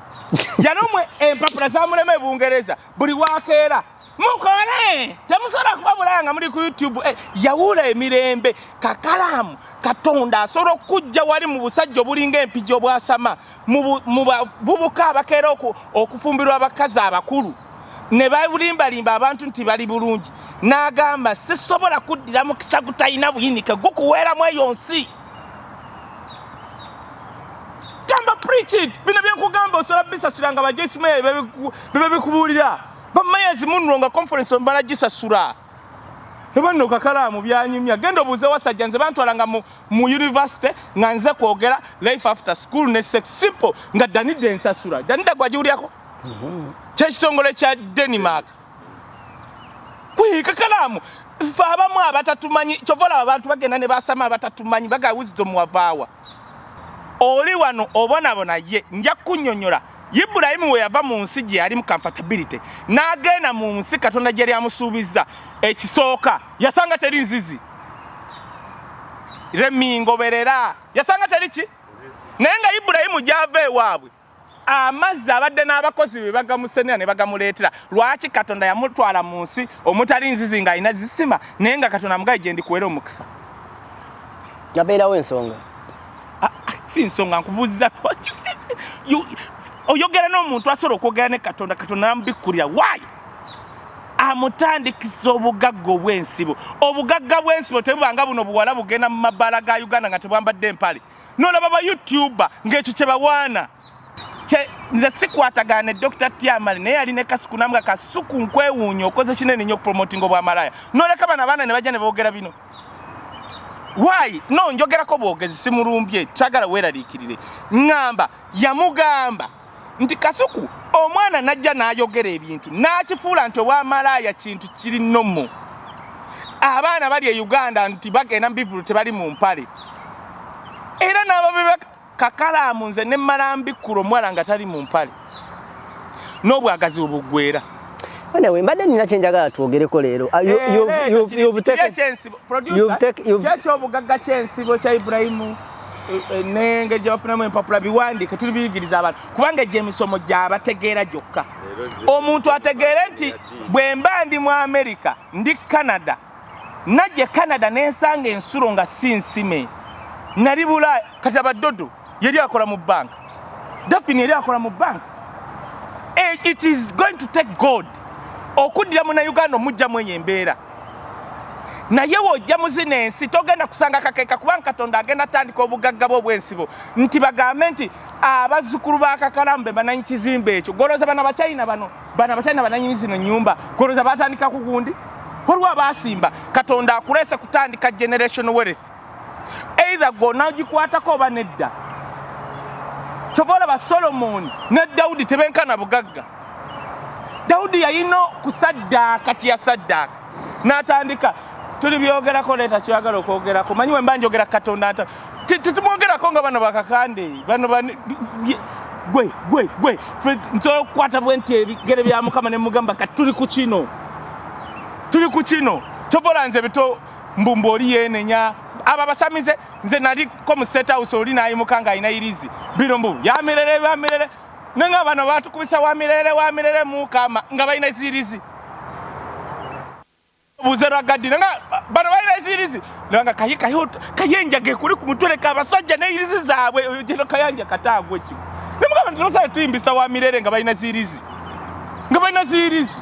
yali omwe empapula zamulema e Bungereza, buli wakeera mukole, temusobola kuba Bulaaya nga muli ku YouTube. Yawula emirembe. Kakalaamu, Katonda asobola okujja wali mu busajja obulinga empigi obwasama mu bavubuka abakeera okufumbirwa abakazi abakulu ne balimbalimba abantu nti bali bulungi, n'agamba sisobola kuddira mukisa gutalina buyinike gukuweeramu eyo nsi. Gamba, preach it. Bino byenkugamba osobola bisasula nga bajesime bibe bikubuulira bamayazi munno nga conference omala gisasula nebanno. Kakalaamu byanyumya, genda obuuze wasajja. Nze bantwala nga mu university nga nze kwogera life after school ne sex simple nga Danida ensasula. Danida gwagiwulyako kyekitongole kya Denmark. Kakalaamu, fe abamu abatatumanyi, kyova olaba abantu bagenda ne basama abatatumanyi baga wisdom wavaawa oli wano obonabona. Ye nja kunnyonnyola Ibulayimu we yava mu nsi gye yali mu comfortability n'agenda mu nsi Katonda gye yali amusuubizza. Ekisooka yasanga teri nzizi. Remingoberera, yasanga teri ki? Naye nga Ibulayimu gy'ava ewaabwe amazzi abadde n'abakozi be bagamusenera ne bagamuleetera. Lwaki Katonda yamutwala mu nsi omutali nzizi ng'alina zisima, naye nga Katonda amugaye gye ndikuwera omukisa? Yabeerawo ensonga. Ah, si nsonga nkubuuziza. Oyogera n'omuntu asobola okwogera ne Katonda, Katonda namubikkulira waayi amutandikisa obugagga obw'ensibo. Obugagga bw'ensibo tebubanga buno buwala bugenda mu mabaala ga Uganda nga tebwambadde empale, nolaba ba YouTuber ng'ekyo kye bawaana. Nze sikwatagana ne Dr Tiamali, naye yali ne Kasuku namuga, Kasuku, nkwewuunya okoze kinene nnyo okupromotinga obwamalaya noleka bano abaana ne bajja ne boogera bino. Why no? Njogerako bwogezi, simulumbye, kyagala weeraliikirire. Ŋŋamba yamugamba nti Kasuku omwana najja n'ayogera ebintu n'akifuula nti obwamalaaya kintu kiri nomo. Abaana bali e Uganda nti bagenda mu bivulu tebali mu mpale era n'ababe kakalaamu. Nze ne mmala mbikkula omuwala nga tali mu mpale n'obwagazi obuggwera. Anyway, mbadde nina kyenjagala twogereko leero. Ah, Kyekyobugagga kyensibo kya Ibulayimu. N'engeri gye bafunamu empapula biwandiike, tuli biyigiriza abantu, kubanga egyo emisomo gyabategeera gyokka. Omuntu ategeere nti bwe mba ndi mu America, ndi Canada, najja Canada nensanga ensulo nga si nsime, nali Bulaaya. Kati abadodo yeri akola mu banka, Dafini yeri akola mu banka. It is going to take God okuddira Munauganda omugjamu eyo embeera. Naye wojja mu zino ensi togenda kusanga kakeeka, kubanga Katonda agenda tandika obugagga bwe obwensibo nti bagambe nti abazzukulu ba Kakalamu be bananyi kizimbe ekyo. Golooza bano Abachina, bano bano Abachina bananyini zino nyumba, golooza batandika ku gundi, waliwo abasimba. Katonda akuleese kutandika generation wealth, either gwonagikwatako oba nedda. Kyova olaba Solomoni ne Dawudi tebenkana bugagga. Dawudi yalina kusaddaaka kyeyasaddaaka n'atandika. Tuli byogerako, leeta kyoyagala okwogerako. Manyi wemba njogera Katonda nta tetumwogerako nga bano bakakande bano gwe gwe gwe. Nsobola okukwata bwe nti ebigere bya Mukama ne mugamba kati tuli ku kino, tuli ku kino. Kyova nze bito mbumbu oli yeenenya abo abasamize. Nze naliko mu State House, oli nayimuka nga alina irizi bino mbu yamirere yamirere, nenga bano batukubisa wamirere wamirere Mukama nga balina zirizi. Buze lwagaddi nga bano balina zirizi nga kaye kaye kayenjaga ekuli ku mutwe, leka abasajja n'eyirizi zaabwe gino kayanja kataagwa ekigo nemugamba nti nosala tuyimbisa wamirere nga balina zirizi, nga balina zirizi.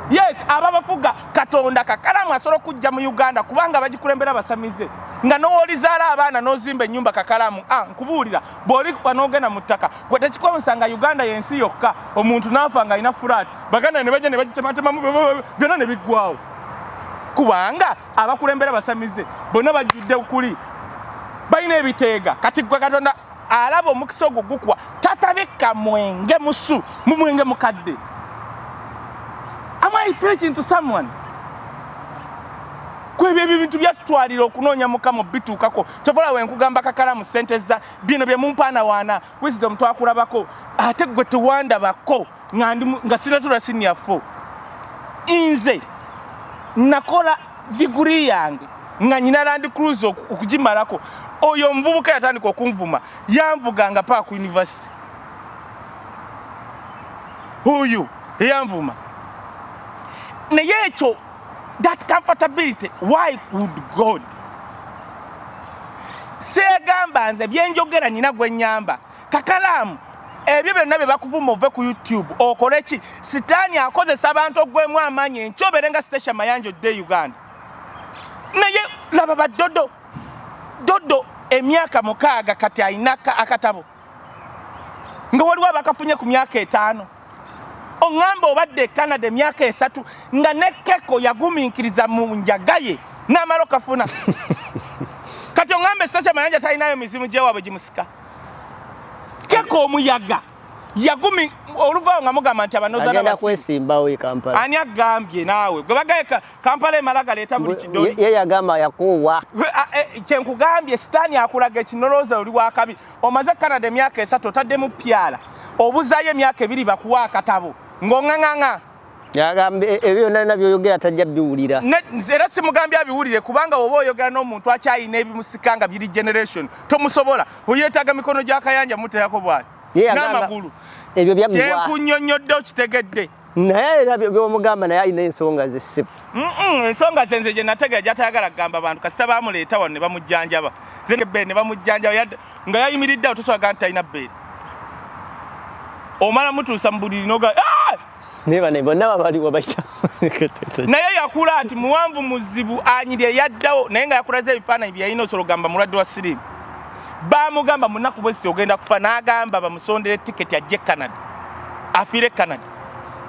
Yes, ababafuga Katonda Kakalamu asobola okujja mu Uganda, kubanga bagikulembera basamize nga nowolizaala abaana n'ozimba ennyumba. Kakalamu, ah, nkubuulira, bw'olikuba n'ogenda mu ttaka gwe tekikwewunyisa nga Uganda yensi yokka omuntu n'afa nga alina flat, baganda ne bajja ne bagitematemamu byonna ne biggwawo, kubanga abakulembera basamize bonna bajjudde kuli balina ebiteega. Kati gwe Katonda alaba omukisa ogwo gukuwa, tatabika mwenge musu mu mwenge mukadde. Am I preaching to someone? Kwebyo ebyo ebintu byatutwalira okunoonya Mukama obituukako. Kyovola wenkugamba Kakalamu, sente za bino bye mumpaanawaana. Wisdom twakulabako, ate gwe tewandabako nga ndi nga sinatula senior 4. Nze nakola diguri yange nga nyina Land Cruiser okugimalako. Oyo omuvubuka yatandika okunvuma, yanvuganga paka ku university. Oyo eyanvuma, naye ekyo, that comfortability, why would God seegamba nze byenjogera nina gwe nyamba? Kakalaamu, ebyo byonna bye bakuvuma ove ku YouTube okole ki? Sitaani akozesa abantu ogwemu amaanyi enkyobere nga Stecia Mayanja odde e Uganda. Naye laba badodo dodo emyaka 6 kati alina akatabo nga waliwo abakafunye ku myaka 5. Oŋŋamba obadde e Canada emyaka 3, nga ne Keko yagumiikiriza mu njaga ye n'amala okafuna. Kati oŋŋamba Stecia Mayanja talinayo mizimu gyewaabwe gimusika? Keko omuyaga yagumi oluvaawo nga mugamba nti abanozana kwesimbawo e Kampala. Ani agambye naawe gwe bagaye Kampala emala galeeta buli kidoli? Ye yagamba yakuwa. Kyenkugambye, sitaani akulaga ekinolooza oli wakabi. Omaze Canada emyaka 3, otaddemu pyala, obuzaayo emyaka 2 bakuwa akatabo ng'oŋŋaŋaŋa. Yagamba ebyo byonna byoyogera tajja biwulira. Era simugambye abiwulire, kubanga woba oyogera n'omuntu akyalina ebimusika nga biri generation, tomusobola. Oyeetaaga mikono gya Kayanja muteerako bwati n'amagulu. Ebyo byaggwa. Kyenkunnyonnyodde okitegedde? Naye era byomugamba, naye alina ensonga ze ssebo. Ensonga ze nze gye nategera gyatayagala kugamba bantu. Kasita bamuleeta wano ne bamujjanjaba, ne bamujjanjaba nga yayimiridde awo, tosobola nti talina bbeere. Omala mutuusa mu buliri noga, "Ah!" Nebane bonna babaliwa bayita. Naye yakula ati muwanvu muzibu anyiri eyaddawo, naye nga yakulaze ebifaananyi bye yalina, osobola okugamba mulwadde wa siriimu. Bamugamba munaku bwe ziti ogenda kufa, n'agamba bamusondere tiketi ajje Canada afiire Canada.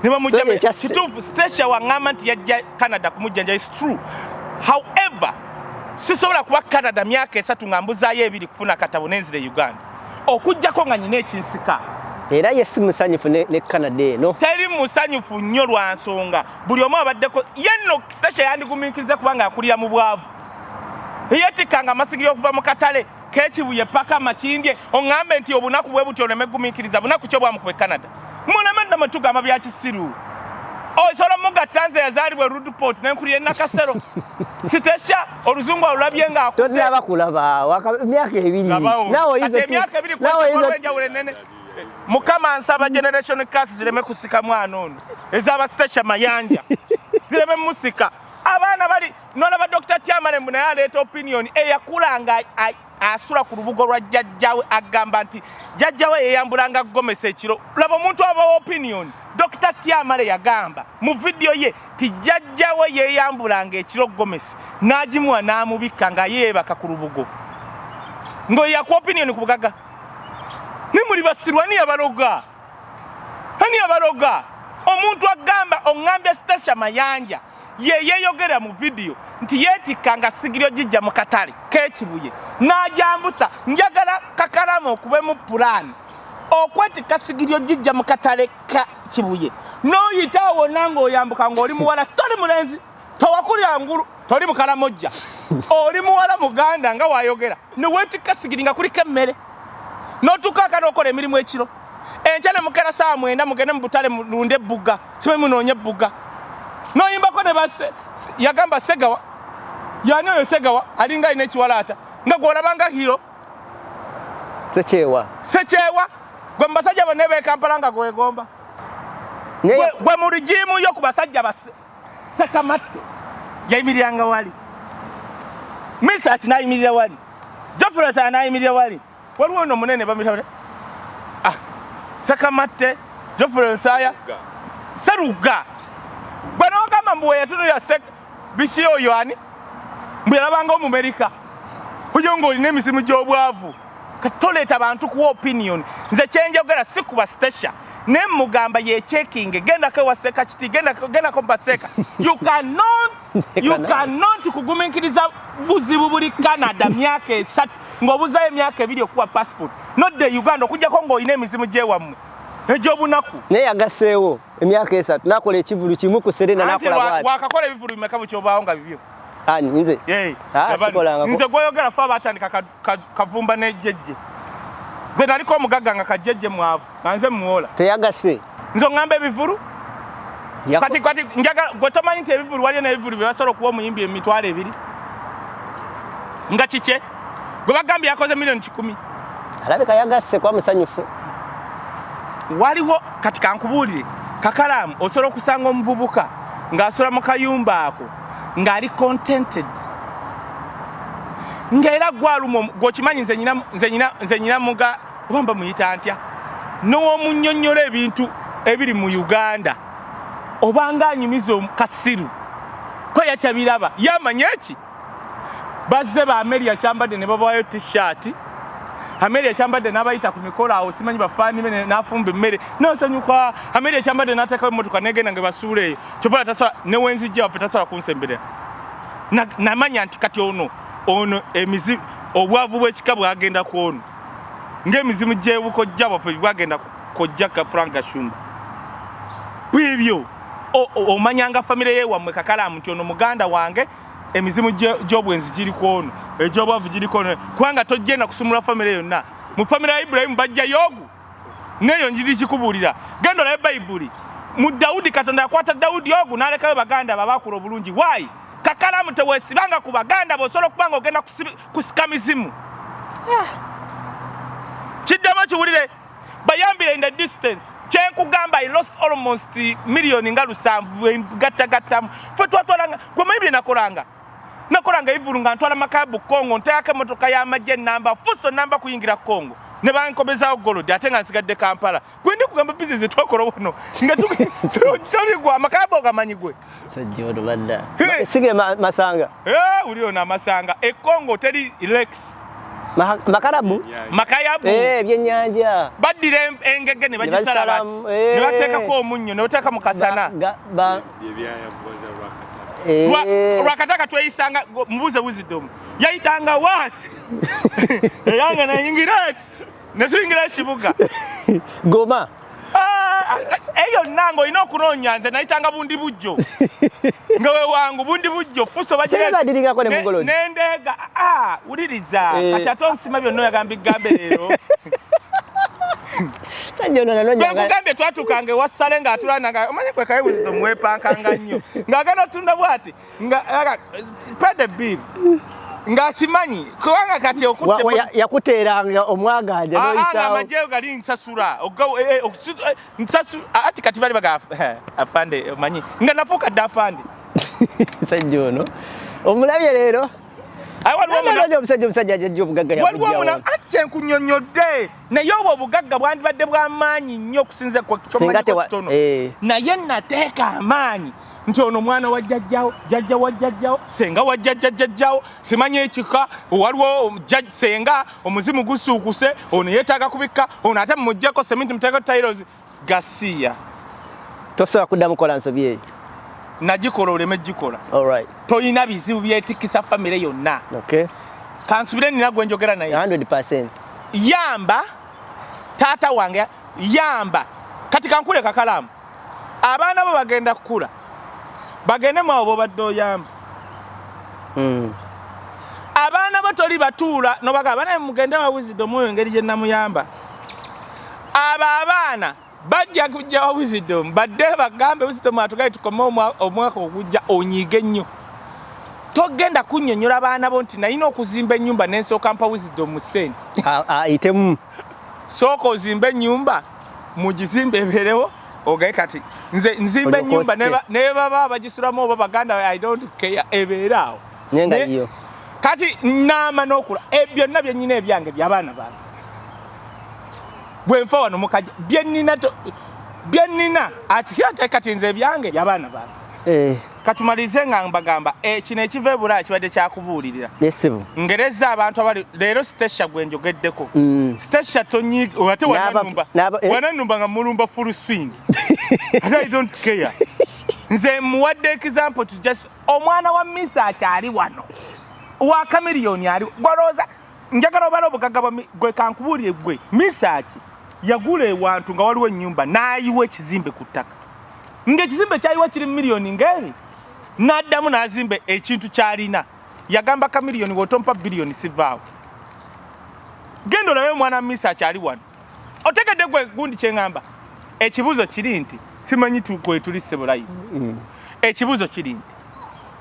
Ne bamujja. Kituufu, Stecia waŋŋamba nti yajja Canada kumujjanja, is true. However, sisobola kuba Canada myaka 3 nga mbuzaayo 2 kufuna akatabo nenzira e Uganda, okugjako nga nyina ekinsika. Era ye si musanyufu ne Canada eno. Teri musanyufu nnyo lwa nsonga buli omu abaddeko. Ye nno Stecia yandigumiikiriza kubanga akulira mu bwavu, yeetikkanga amasigiri okuva mu katale kekibuye paka Makindye. Oŋŋambe nti obunaku bwe butyo oleme gumiikiriza? Bunaku ki obwamukuba e Canada? Muleme nno mwe tugamba bya kisiru. Osobola mugatta nze yazaalibwa Rudport nenkulira Nakasero. Sitesha oluzungu alulabye nga akuze. Totiraba kulaba emyaka ebiri. Nawe oyinza emyaka ebiri kwa enjawulo ennene. Mukama nsaba generation class zireme kusika mwana ono. Ezaba Sitesha Mayanja. Zireme musika. Abaana bali nolaba Dr. Tiamale mbu naye aleeta opinion eyakula nga asula ku lubugo lwa jjajjawe agamba nti jjajjawe yeyambulanga gomesa ekiro. Laba omuntu abawa opinion. Dr. Tiamale yagamba mu vidiyo ye ti jjajjawe yeyambulanga ekiro gomesi n'agimuwa n'amubikka nga yeebaka ku lubugo. Ng'oyo yakuwa opinion ku bugagga. Ne muli basirwa ani yabaloga? Ani yabaloga? Omuntu agamba oŋŋambye Stacia Mayanja ye yeeyogera mu vidiyo nti yeetikkanga sigiri ogijja mu katale k'ekibuye n'agyambusa. Njagala kakalamu okubemu pulaani okwetikka sigiri ogijja mu katale ka Kibuye n'oyita awo wonna ng'oyambuka ng'oli muwala toli mulenzi towakulira ngulu toli mukalamojja oli muwala muganda nga wayogera ne weetikka sigiri nga kuliko emmere n'otuuka aka n'okola emirimu ekiro enkya ne mukera saawa 9 mugende mu butale mulunde ebbuga sibe munoonye ebbuga n'oyimbako ne base yagamba Segawa yani oyo Segawa alinga alina ekiwalaata nga gw'olabanga hero Sekyewa Sekyewa gwe mu basajja bonna b'e Kampala nga gwegomba gwe mu rigimu yo ku basajja ba Sekamatte yayimiriranga wali Misaki n'ayimirira wali Geoffrey Lutaaya n'ayimirira wali waliwo ono munene bamuyita ah Sekamatte Geoffrey Lutaaya Seruga gwe n'ogamba mbu weyatunulira biki oyo ani mbu yalabanga Omumerika oyo ng'olina emizimu gy'obwavu katoleeta bantu kuwa opinion. Nze kyenjogera si kuba Stacia naye mugamba yecheckinge gendako ewa Seka Kiti gendako Baseka. You cannot kugumiikiriza buzibu buli Canada myaka 3 ng'obuzayo emyaka 2 okuwa passport not the Uganda okujjako ng'olina emizimu gy'ewammwe egy'obunaku. Naye yagasseewo emyaka 3 n'akola ekivulu kimu ku Serena n'akola bw'ati. Wakakola ebivulu bimeka bukyobaawo nga bibyo? Ani nze? Nze gwoyogera fe abatandika kavumba ne jjejje. Gwe naliko omugagga nga kajjejje mwavu nga nze muwola. Teyagase. Nze oŋŋamba ebivulu? Kati njagala gwe tomanyi nti ebivulu waliyo n'ebivulu bye basobola okuwa omuyimbi emitwalo 2 nga kikye gwe bagambye yakoze 1,000,000 1. Alabika yagasse kwa musanyufu. Waliwo kati kankubuulire kakalaamu osobola okusanga omuvubuka ng'asula mu kayumba ako ng'ali contented ng'era gwaluma gw'okimanyi nze nyina muga oba mba muyita ntya n'owomunnyonnyola ebintu ebiri mu Uganda obanga anyumiza kasiru ko yatabiraba yamanya eki bazze ba Amelia Kyambadde ne babawayo t-shirt Amelia Kyambadde n'abayita ku mikolo awo simanyi bafaani be n'afumba emmere n'asanyuka Amelia Kyambadde n'ateekawo emmotoka n'egenda nga basuula eyo kyova tasobola ne wenzijja waffe tasobola kunsemberera namanya nti kati ono emizimu obwavu bw'ekika bwagenda ku ono ng'emizimu gy'ebukojja bwaffe bwagenda kojja ka Frank Gashumba bwebyo omanyanga famire ye wammwe kakalaamu nti ono muganda wange emizimu gy'obwenzi giri ku ono egy'obwavu giri ku ono kubanga tojjenda kusumula famire yonna mu famire ya Ibrahimu bajja yogu neyo njiri kikubuulira genda olabe Bayibuli mu Dawudi Katonda yakwata Dawudi ogu n'alekayo baganda babakula obulungi why kakalamu teweesibanga ku baganda b'osobola okuba nga ogenda kusika mizimu kiddemu kiwulire bayambire in the distance kyenkugamba I lost almost million nga 7 gattagattamu ffe twatwalanga gwe manyi bye nakolanga ebivulu nga ntwala makabu Kongo nteekako emmotoka y'amagye namba fuso namba kuyingira Kongo ne bankomezaawo golodi ate nga nsigadde Kampala gwe ndi kugamba bizinesi twakola wano nga toligwa amakabu ogamanyi gwe sige masanga uli ono amasanga e Kongo teri lex makarabu makayabu ebyennyanja baddira engege ne bagisala bati ne bateekako omunnyo ne bateeka mu kasana Lwakataka tweyisanga mubuze wisdom yayitanga what eyanga nayingira ati ne tuyingira ekibuga Goma eyo nange olina okunoonya nze nayitanga bundi bujjo nga wewangu bundi bujjo fuso nendeega wuliriza kati ate onsima byonna oyagamba bigambe leero. Sajja ono nanoonya Bwekugambye twatuukanga ewa Ssale ng'atulana nga omanyi gwe Kaye Wisdom weepankanga nnyo ng'agenda otunda bw'ati nga pay the bill ng'akimanyi kubanga kati okutte Yakuteeranga omwaganja n'oyisaawo. Amagye gali nsasula eh, eh, ati kati bali baga afande omanyi nga nafuuka dda afande. Sajja ono omulabye leero. Omusajja omusajja ajajja obugagga. Waliwo anti kyenkunyonnyodde naye obwo obugagga bwandibadde bw'amaanyi nnyo okusinza kyomanyiko kitono eh. Naye nateeka amaanyi nti ono mwana wa jjajjawo, jjajja wa jjajjawo, senga wa jjajja jjajjawo, simanyi ekika waliwo senga omuzimu gusuukuse, ono yeetaaga kubikka, ono ate mumuggyeko seminti muteeko tiles gasiya. Tosobola kuddamu kola nsobi eyo. Nagikola oleme gikola. Alright. Toyina bizibu byetikkisa famire yonna. Okay. Kansubire nina gwe njogera naye. 100%. Yamba taata wange, yamba kati kankule kakalaamu abaana bo bagenda kukula bagende mu abo bobadde oyamba. Abaana bo toli batuula nobaga abaana mugende wa Wisdom oyo engeri gye namuyamba. Abo abaana bajja kujja wa Wisdom badde bagambe Wisdom atugaye tukome omwaka ogujja onyiige nnyo. Togenda kunnyonnyola baana bo nti nalina okuzimba ennyumba nensooka mpa Wisdom ssente. Ayitemu. Sooka ozimbe ennyumba, mugizimbe ebeerewo, ogaye kati nze nzimba ennyumba ne baba bagisulamu oba baganda, I don't care, ebeere awo. Naye nga yo. Kati naama n'okula byonna bye nnyina ebyange by'abaana bange. Bwe nfa wano mukajja bye nnina bye nnina ati ate kati nze ebyange by'abaana bange. Katumalirize nga mbagamba kino ekiva e Bulaaya kibadde kyakubuulirira. Yes, ssebo. Ngereza abantu abali leero Stacia gwe njogeddeko. Stacia tonyiga ate wananumba. N'aba Wananumba nga mulumba full swing. Ate I don't care. Nze muwadde example to just omwana wa Misa akyali wano. Wa Chameleone ali gwalowooza njagala obala obugagga bwa gwe kankubuulire gwe Misaki yagula ewantu nga waliwo ennyumba n'ayiwa ekizimbe ku ttaka. Ng'ekizimbe kyayiwa kiri miliyoni ng'eri n'addamu n'azimba ekintu ky'alina. Yagamba Chameleone bw'otompa biliyoni sivaawo. Genda olabe omwana wa Misaki ali wano. Otegedde gwe gundi kye ŋŋamba? Ekibuuzo kiri nti simanyi kwe tuli ssebo live. Ekibuuzo kiri nti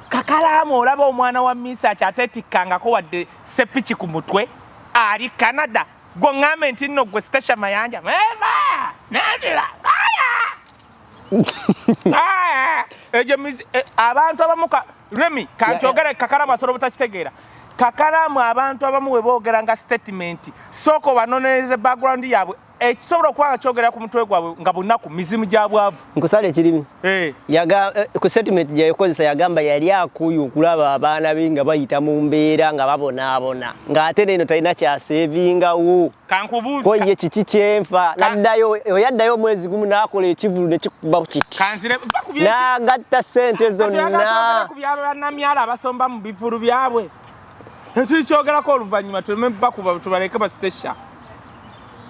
Kakalaamu olaba omwana wa Misaki ateetikkangako wadde sepiki ku mutwe ali Canada. Gwe ŋŋambe nti nno gwe Stacia Mayanja mema nandira aya egyo mizi abantu abamu ka Remy kankyogere Kakalaamu asobola obutakitegeera. Kakalaamu abantu abamu we boogera nga statement sooka obanoonyereze background yaabwe ekisobola okuba nga kyogera ku mutwe gwabwe nga bunaku mizimu gya bwavu. Nkusala ekirimi. Ku statement gye yakozesa yagamba yali akuuye okulaba abaana be nga bayita mu mbeera nga babonaabona ng'ate n'eno talina kyaseevingawo. Kankubuulire. Ko ye kiki kyenfa n'addayo oyaddayo omwezi gumu n'akola ekivvulu ne kikuba kiti. Kanzire, va ku N'agatta ssente Kati oyagala zonna. twogere ku bya bannamyalo abasomba mu bivvulu byabwe. Tetukyogerako oluvannyuma tuleme bakuba tubaleke basitesha.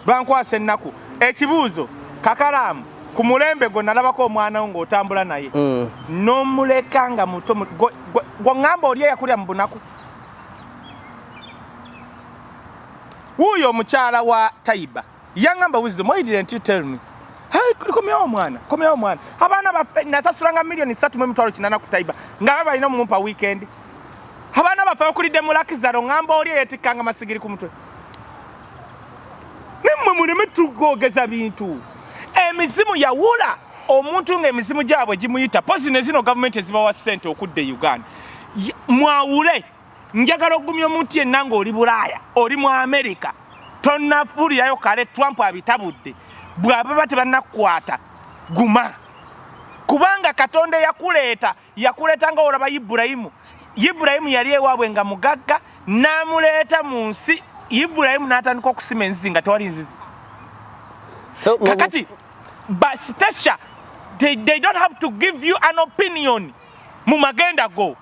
Bankwasa ennaku. Ekibuuzo Kakalaamu ku mulembe gwe nalabako omwana wo ng'otambula naye. N'omuleka nga muto gwe ŋŋamba oli eyakulira mu bunaku. Wuuyo omukyala wa Taiba yaŋŋamba Wisdom, why didn't you tell me? Hey, komyawo omwana, komyawo omwana. Abaana baffe nasasulanga miliyoni ssatu mu emitwalo kinaana ku Taiba nga baba balina omumpa weekend. Abaana baffe bakulidde mu Lakizaro, ŋŋamba oli eyeetikkanga masigiri ku mutwe. Nammwe muleme tugogeza bintu. Emizimu yawula omuntu ng'emizimu gyabwe gimuyita. Pozi ne zino gavumenti ezibawa ssente okudda e Uganda. Mwawule. Njagala okugumya omuntu yenna ng'oli Bulaaya, oli mu Amerika, tonnafuulirayo kale Trump abitabudde. Bw'ababa tebannakukwata, guma. Kubanga Katonda eyakuleeta, yakuleeta nga olaba Ibulayimu. Ibulayimu yali ewaabwe nga mugagga, n'amuleeta mu nsi. Ibulayimu n'atandika okusima enzizi nga tewali nzizi. So, Kakati, but Stacia, they don't have to give you an opinion mu magenda go.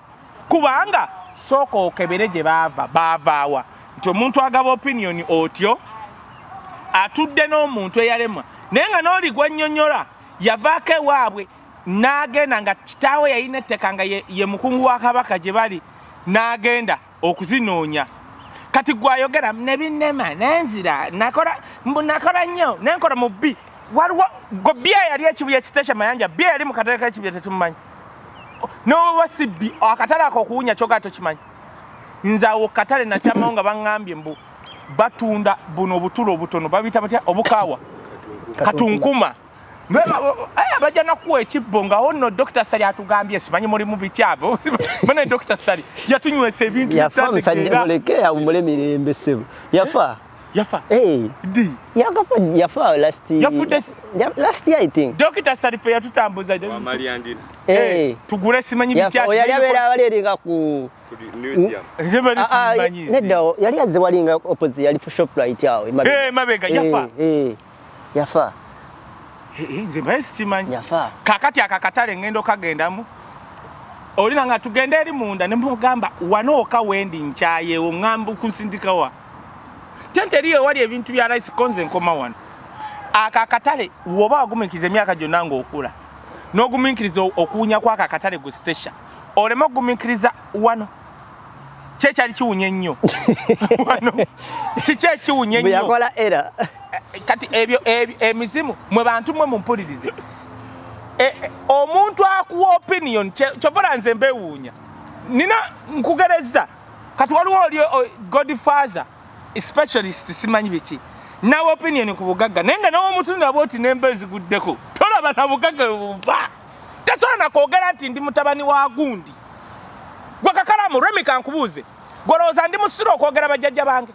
Kubanga sooka okebere gye baava, baavaawa. Nti omuntu agaba opinion otyo, atudde n'omuntu eyalemwa. Naye nga n'oli gwe nnyonnyola, yavaako ewaabwe, n'agenda nga kitaawe yalina ettaka nga ye mukungu wa kabaka gye bali, n'agenda okuzinoonya. Kati gwayogera nebinema nenzira nakola mbu nakola nnyo nenkola mu bbi. Waliwo go bbi yali ekibuye kitesha Mayanja, bbi yali mu katale k'ekibuye tetumumanyi. Noba si bbi akatale ako okuwunya kyoga tokimanyi. Nze awo katale nakyamawo nga baŋŋambye mbu batunda buno obutulo obutono babiyita batya, obukaawa katunkuma. Bajja nakuwa ekibbo nga ono Dr. Sali atugambye simanyi mulimu biki abo. Bane Dr. Sali yatunywesa ebintu. Yafa musajja, muleke awummule mirembe ssebo. Yafa. Yafa. Hey. Ddi? Yakafa, yafa last year. Yafudde last year I think. Dr. Sali fe yatutambuza. Hey. Tugule simanyi biki. Yafa, yali abeera wali eringa ku nedda, yali azze walinga opposite, yali Shoprite awo emabega. Mabega yafa. Yafa. Nze mbaye sikimanyi. Yafa. Kakati akakatale ngendo kagendamu. Olina nga tugende eri munda ne mugamba wano oka wendi nkyayewo ngamba kunsindika wa. Tente eriyo wali ebintu bya rice konze nkoma wano. Aka akatale woba wagumiikiriza emyaka gyonna ng'okula. N'ogumiikiriza okuwunya kw'ako akatale gwe station. Oleme okugumiikiriza wano. Kye kyali kiwunya ennyo. Wano. Kiki ekiwunya ennyo? Yakola era. Kati ebyo emizimu mwe bantu mwe mumpulirize. Omuntu akuwa opinion kyovola nze mbewuunya. Nina nkugereza. Kati waliwo oli godfather specialist simanyi biki. Nawe opinion ku bugagga naye nga nawe omutunula bw'oti n'emba eziguddeko tolaba na bugagga buva. Tasobola na kwogera nti ndi mutabani wa gundi. Gwe kakalamu Remi kankubuuze, gw'olowooza ndi musiru okwogera bajjajja bange?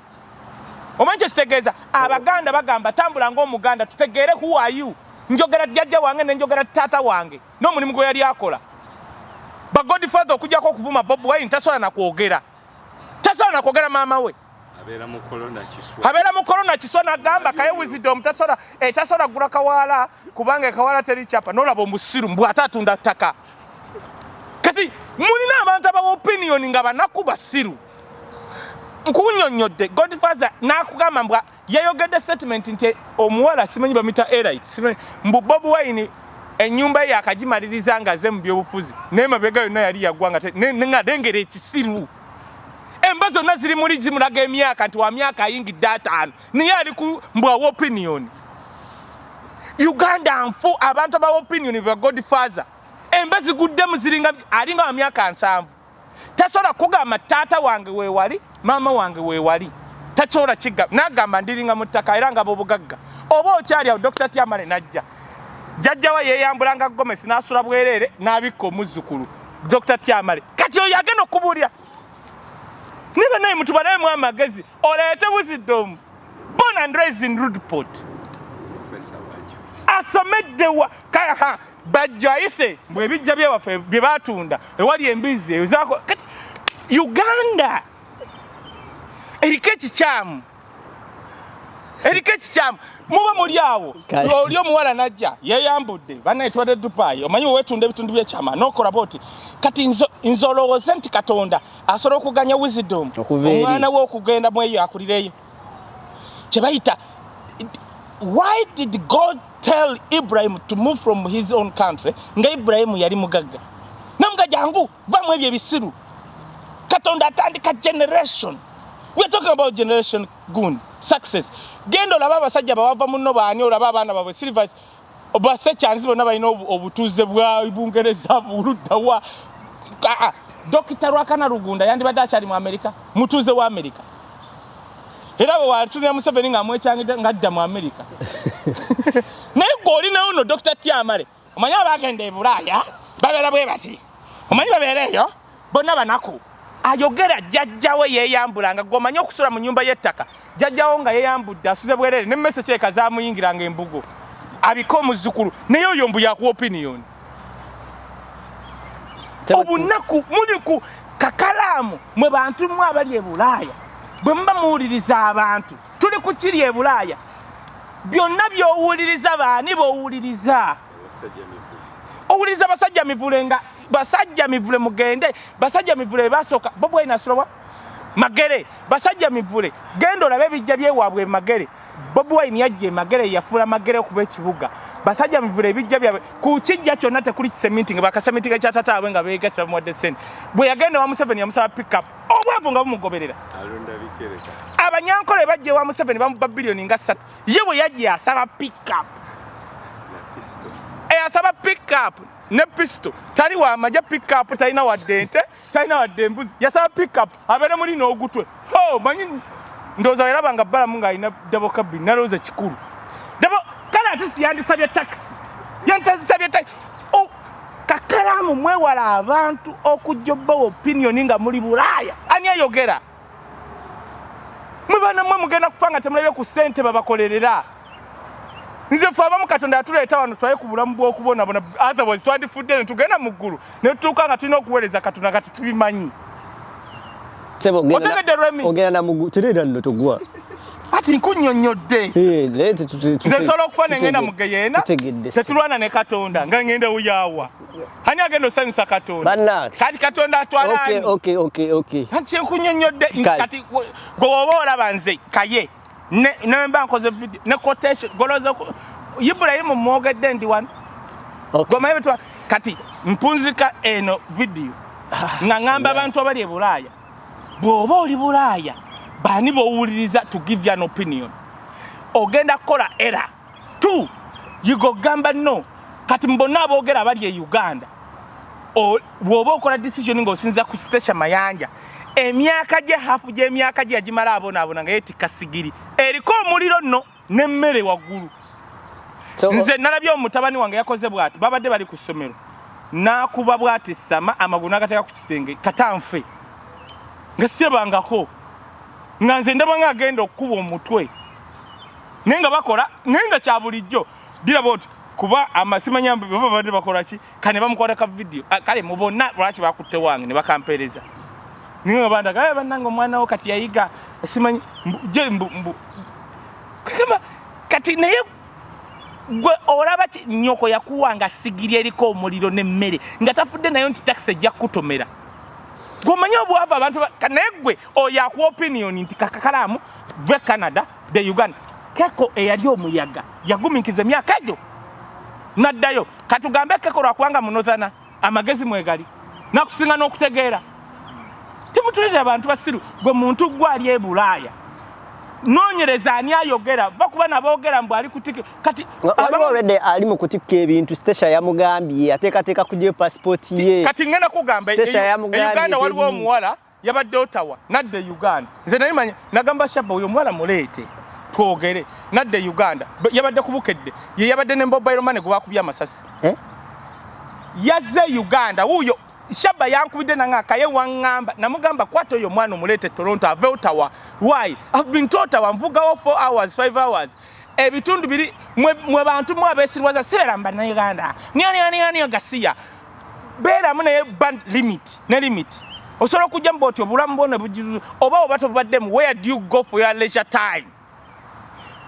Omanyi kye kitegeeza? Abaganda bagamba tambula ng'Omuganda tutegeere who are you. Njogera jjajja wange ne njogera taata wange n'omulimu gwe yali akola. Ba godfather okujjako okuvuma Bobi Wine tasobola na kwogera. Tasobola na kwogera maama we. Abeera mu corona kiswa. Abeera mu corona kiswa n'agamba Kaye Wisdom tasobola tasobola kugula kawaala kubanga ekawaala teri kyapa. N'olaba omusiru mbu ate atunda ttaka. Kati mulina abantu abawa opinion nga banaku basiru. Nkunyonnyodde Godfather n'akugamba mbwa yayogedde statement nti omuwala simanyi bamuyita Elite, simanyi mbu Bobi Wine ennyumba ye yakagimaliriza nga azze mu byobufuzi naye mabega yonna yali yagwa nga nga lengera ekisiru. Emba zonna ziri muli zimulaga emyaka nti wa myaka ayingidde 5 naye ali ku mbwa opinion. Uganda nfu abantu abawa opinion ba Godfather. Emba ziguddemu ziringa alinga wa myaka 70. Tasobola kugamba taata wange weewali, maama wange weewali. Tasobola kigamba. N'agamba ndiringa mu ttaka era nga bobugagga. Oba okyali awo Dr. Tiamale n'ajja. Jjajja we yeeyambulanga gomesi n'asula bwereere n'abikka omuzzukulu. Dr. Tiamale. Kati oyo agenda okubuulira. Ne bannaye mutubalemu amagezi oleete wisdom. Born and raised in Rudport. Asomedde wa kaha Bajjo ayise mbu ebijja byewaffe bye batunda ewali embizzi ezaako. Kati Uganda eriko ekikyamu, eriko ekikyamu. Muba muli awo oli omuwala najja yeeyambudde bannaye tubadde Dubai, omanyi weetunda ebitundu by'ekyama n'okola bw'oti. Kati nze olowooze nti Katonda asobola okuganya wisdom omwana we okugenda mu eyo akulireyo kye bayita. Why did God tell Ibrahim to move from his own country nga Ibrahim yali mugagga? Namuga jangu vamu ebyo ebisiru. Katonda atandika generation. We are talking about generation gun success. Genda olaba abasajja bawava munno baani, olaba abaana baabwe Silvers basekyanzi bonna balina obutuuze bwa Bungereza buluddawa. Dr. Rwakana Rugunda yandibadde akyali mu Amerika, mutuuze wa Amerika. Era bwe watunira Museveni ng'amwekyangidde ng'adda mu Amerika. Naye gwe oli nayo no Dr. Tiamale, omanyi abagenda e Bulaaya babeera bwe bati, omanyi babeera eyo bonna banaku. Ayogera jjajjawe yeeyambulanga, gwe omanyi okusula mu nnyumba y'ettaka, jjajjawo nga yeeyambudde asuze bwereere n'emmese kireka zaamuyingiranga embugo abike omuzzukulu, naye oyo mbu yakuwa opinion. Obunaku muli ku kakalaamu mwe bantu mmwe abali e Bulaaya, bwe muba muwuliriza abantu, tuli ku kiri e Bulaaya, byonna by'owuliriza baani b'owuliriza? Owuliriza basajja mivule nga basajja mivule mugende, basajja mivule basooka Bobi Wine asula wa Magere, basajja mivule genda olabe ebijja byewaabwe e Magere. Bobi Wine yajja e Magere, yafuula Magere okuba ekibuga. Basajja mivule ebijja byabwe ku kijja kyonna tekuli kiseminti, nga bakaseminti kya tataabwe nga beegase bamuwadde ssente. Bwe yagenda wa Museveni yamusaba pick up, obwavu nga bumugoberera. Abanyankole bajja ewa Museveni bamuba biliyoni nga 3. Ye bwe yajja asaba pickup. Asaba pickup ne pistol. Tali wa maje, pickup talina wadde ente, talina wadde embuzi. Yasaba pickup abeere muli n'ogutwe. Oh, manyi ndowooza weraba nga Balamu ng'alina double cabin, nalowooza kikulu. Double kale ate si yandisabye taxi. Yandisabye taxi. Oh, kakalaamu mwewala abantu okujja obbawa opinion nga muli Bulaaya. Ani ayogera? Mwe baana mmwe mugenda kufa nga temulabye ku ssente babakolerera. Nze ffe abamu Katonda yatuleeta wano tulabe ku bulamu bw'okubonabona, otherwise twandifudde ne tugenda mu ggulu ne tutuuka nga tulina okuweereza Katonda nga tetubimanyi. Otegedde Remi? Ogenda na mugu tereera nno togwa. Ati nkunnyonnyodde. Nze nsobola okufa ne ngenda mu geyeena, tetulwana ne Katonda nga ngenda uyaawa. Ani agenda osanyusa Katonda? Kati Katonda atwala ani? Okay. Anti nkunnyonnyodde kati gwe woba olaba nze kaye ne mba nkoze video ne quotation goloza Ibrahimu mwogedde ndi wano. Gomaye bitwa kati mpunzika eno video nga ngamba abantu abali e Bulaaya, bw'oba oli Bulaaya bani b'owuliriza to give you an opinion, ogenda kukola error. Two, yiga ogamba no. Kati mbonna aboogera abali e Uganda, bw'oba okola decision ng'osinza ku Stecia Mayanja, emyaka gye hafu gy'emyaka gye yagimala abonaabona nga yeetikka sigiri eriko omuliro nno n'emmere waggulu. Nze nalabye omutabani wange yakoze bw'ati, babadde bali ku ssomero n'akuba bw'ati sama amagulu n'agateeka ku kisenge katanfe nga sirabangako, nga nze ndaba nga agenda okukuba omutwe naye nga bakola naye nga kya bulijjo diraba oti kuba amasimanya baba babadde bakola ki kane bamukwata ka video. Kale mu bonna lwaki bakutte wange ne bakampeereza naye nga bandaga bannange omwana wo kati yayiga simanyi je mbu kagamba kati naye gwe olaba ki nnyoko yakuwa nga sigiri eriko omuliro n'emmere nga tafudde nayo nti takisi ejja kukutomera. Gwe omanyi obwavu abantu naye gwe oyo akuwa opinion nti kakakalaamu ve Canada de Uganda. Keko eyali omuyaga yagumikiza emyaka egyo naddayo. Katugambe Keko lwakubanga munozana amagezi mwegali nakusinga n'okutegeera. Timutulire abantu basiru. Gwe muntu gwe ali e Bulaaya noonyereza ani ayogera, va kuba naboogera mbu ali kutika kati waliwo already ali mu kutikka ebintu. Stecia yamugambye ateekateeka kugya passport ye. Kati ngenda kugamba Stecia yamugambye e Uganda waliwo omuwala yabadde Ottawa nadda e Uganda. Nze nali manya nagamba Shaba oyo omuwala muleete twogere. Nadda e Uganda yabadde ku Bukedde, ye yabadde ne mobile money gwe bakubye amasasi. Yazze e Uganda wuuyo Shaba yankubidde nange akaye waŋŋamba, namugamba kwata oyo omwana omuleete Toronto ave Ottawa. Why? I've been to Ottawa, nvugawo 4 hours 5 hours. Ebitundu biri mwe bantu mwe abeesirwaza sibeera mu Bannayuganda. Niyo niyo niyo niyo gasiya. Beeramu naye band limit ne limit. Osobola okujja mu bw'otyo obulamu bwo ne bugiru oba oba tobubaddemu, where do you go for your leisure time?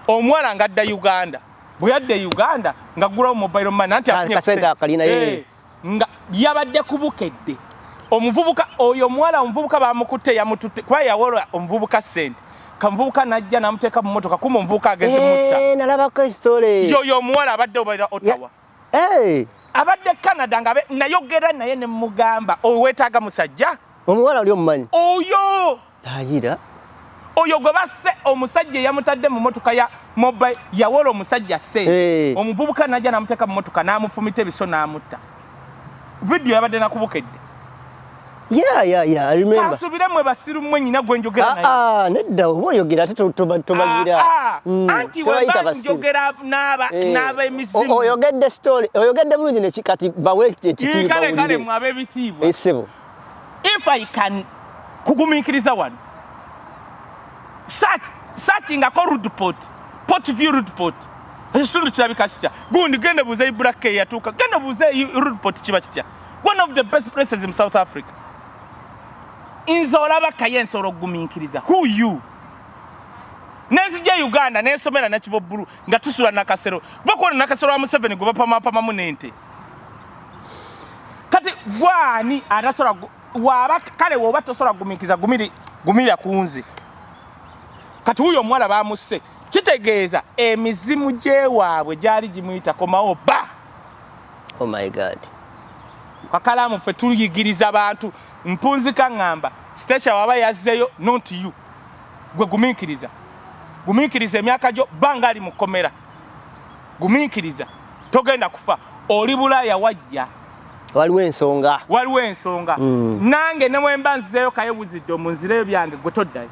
Omuwala ng'adda Uganda. Bwe yadda e Uganda ng'aggulawo mobile money anti afunye Kasente akalina ye. Nga yabadde ku Bukedde. Omuvubuka oyo omuwala omuvubuka bamukutte yamututte kuba yawola omuvubuka ssente. Kamuvubuka n'ajja n'amuteeka mu mmotoka kumbe omuvubuka agenze mutta. Nalabako story. Yoyo omuwala abadde obalira Ottawa. Abadde Canada nga nayogera naye ne mugamba oyo weetaaga musajja. Omuwala oli omumanyi? Oyo. Ayira. Oyo gwe basse omusajja eyamutadde mu mmotoka ya mobile yawola omusajja ssente. Omuvubuka n'ajja n'amuteeka mu mmotoka n'amufumita ebiso n'amutta. Video yabadde nakubukedde. Yeah, I remember. Kansubire mwe basiru mmwe nyina gwe njogera naye. Nedda oba oyogera ate tobagira. Anti weba njogera n'ab'emizimu. Oyogedde story, oyogedde bulungi ne kati bawe ekitiibwa. Kale kale mwe ab'ebitiibwa. Essebo. If I can kugumiikiriza wano. Searchingako Roodepoort, Port View Roodepoort. Ekitundu kirabika kitya? Gundi genda buuze Ibra K yatuuka. Genda buuze Roodepoort kiba kitya? One of the best places in South Africa. Nze olaba kaye nsobola okugumiikiriza. Who you? Nenzija Uganda nensomera Nakibo Blue nga tusula Nakasero. Bakuona Nakasero wa Museveni gwe bapamapamamu n'ente. Kati gwani atasobola waba kale woba tosobola kugumiikiriza gumira ku nze. Kati wuyo omuwala bamusse. Kitegeeza emizimu gy'ewaabwe gyali gimuyita komawo ba. Oh my God. Kakalaamu ffe tuyigiriza bantu. Mpunzika ŋŋamba Stecia waba yazzeyo not you. Gwe gumiikiriza, gumiikiriza emyaka gyo, banga ali mu kkomera, gumiikiriza, togenda kufa. Oli Bulaaya wajja, waliwo ensonga, waliwo ensonga. Nange ne bwe mba nzizeeyo Kaye Wisdom, nzireyo byange, gwe toddayo,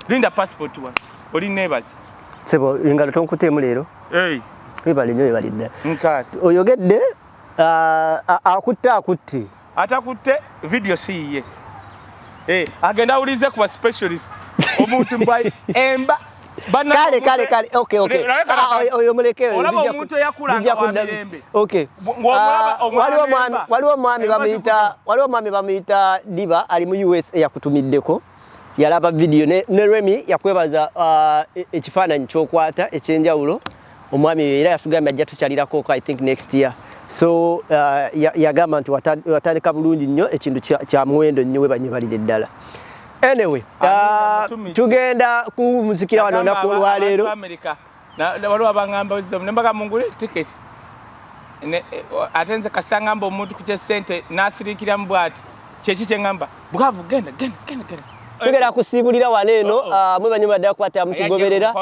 linda passport wano, oli neebaza. Sebo, engalo tonkuteemu leero. Hey. Webale nnyo, webale ddala. Nkaati. Oyogedde, akutte akutte. Atakutte video si yiye. Eh, agenda awulize ku ba specialist omuntu mbwa emba. Kale kale kale, okay. Oyo muleke. Olaba omuntu eyakulanga wa mirembe. Okay. Waliwo omwami bamuyita Diba, ali mu USA, yakutumiddeko, yalaba video ne Remy yakwebaza ekifaananyi kyokwata ekyenjawulo. Omwami era yatugambye ajja tukyalirako, I think next year. So yagamba nti watandika bulungi nnyo, ekintu kya muwendo nnyo, webanyibalire ddala. Anyway, tugenda kumuzikira wano olunaku olwaleero. Waliwo abangamba Wisdom nembaga mungule ticket, ate nze kasangamba omuntu ku kyesente nasirikiramu bwati, kyeki kyeŋŋamba, bwavu, genda genda genda genda. Tugenda kusiibulira wano eno. Mwebanyuma ddala kuba mutugoberera.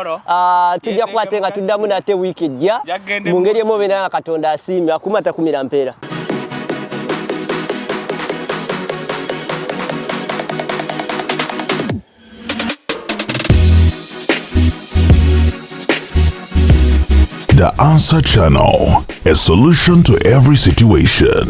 Tujja kuba nga tuddamu nate wiiki ejja mu ngeri emu obeera nga Katonda asiimye. Akuma takumira mpeera. The Answer Channel, a solution to every situation.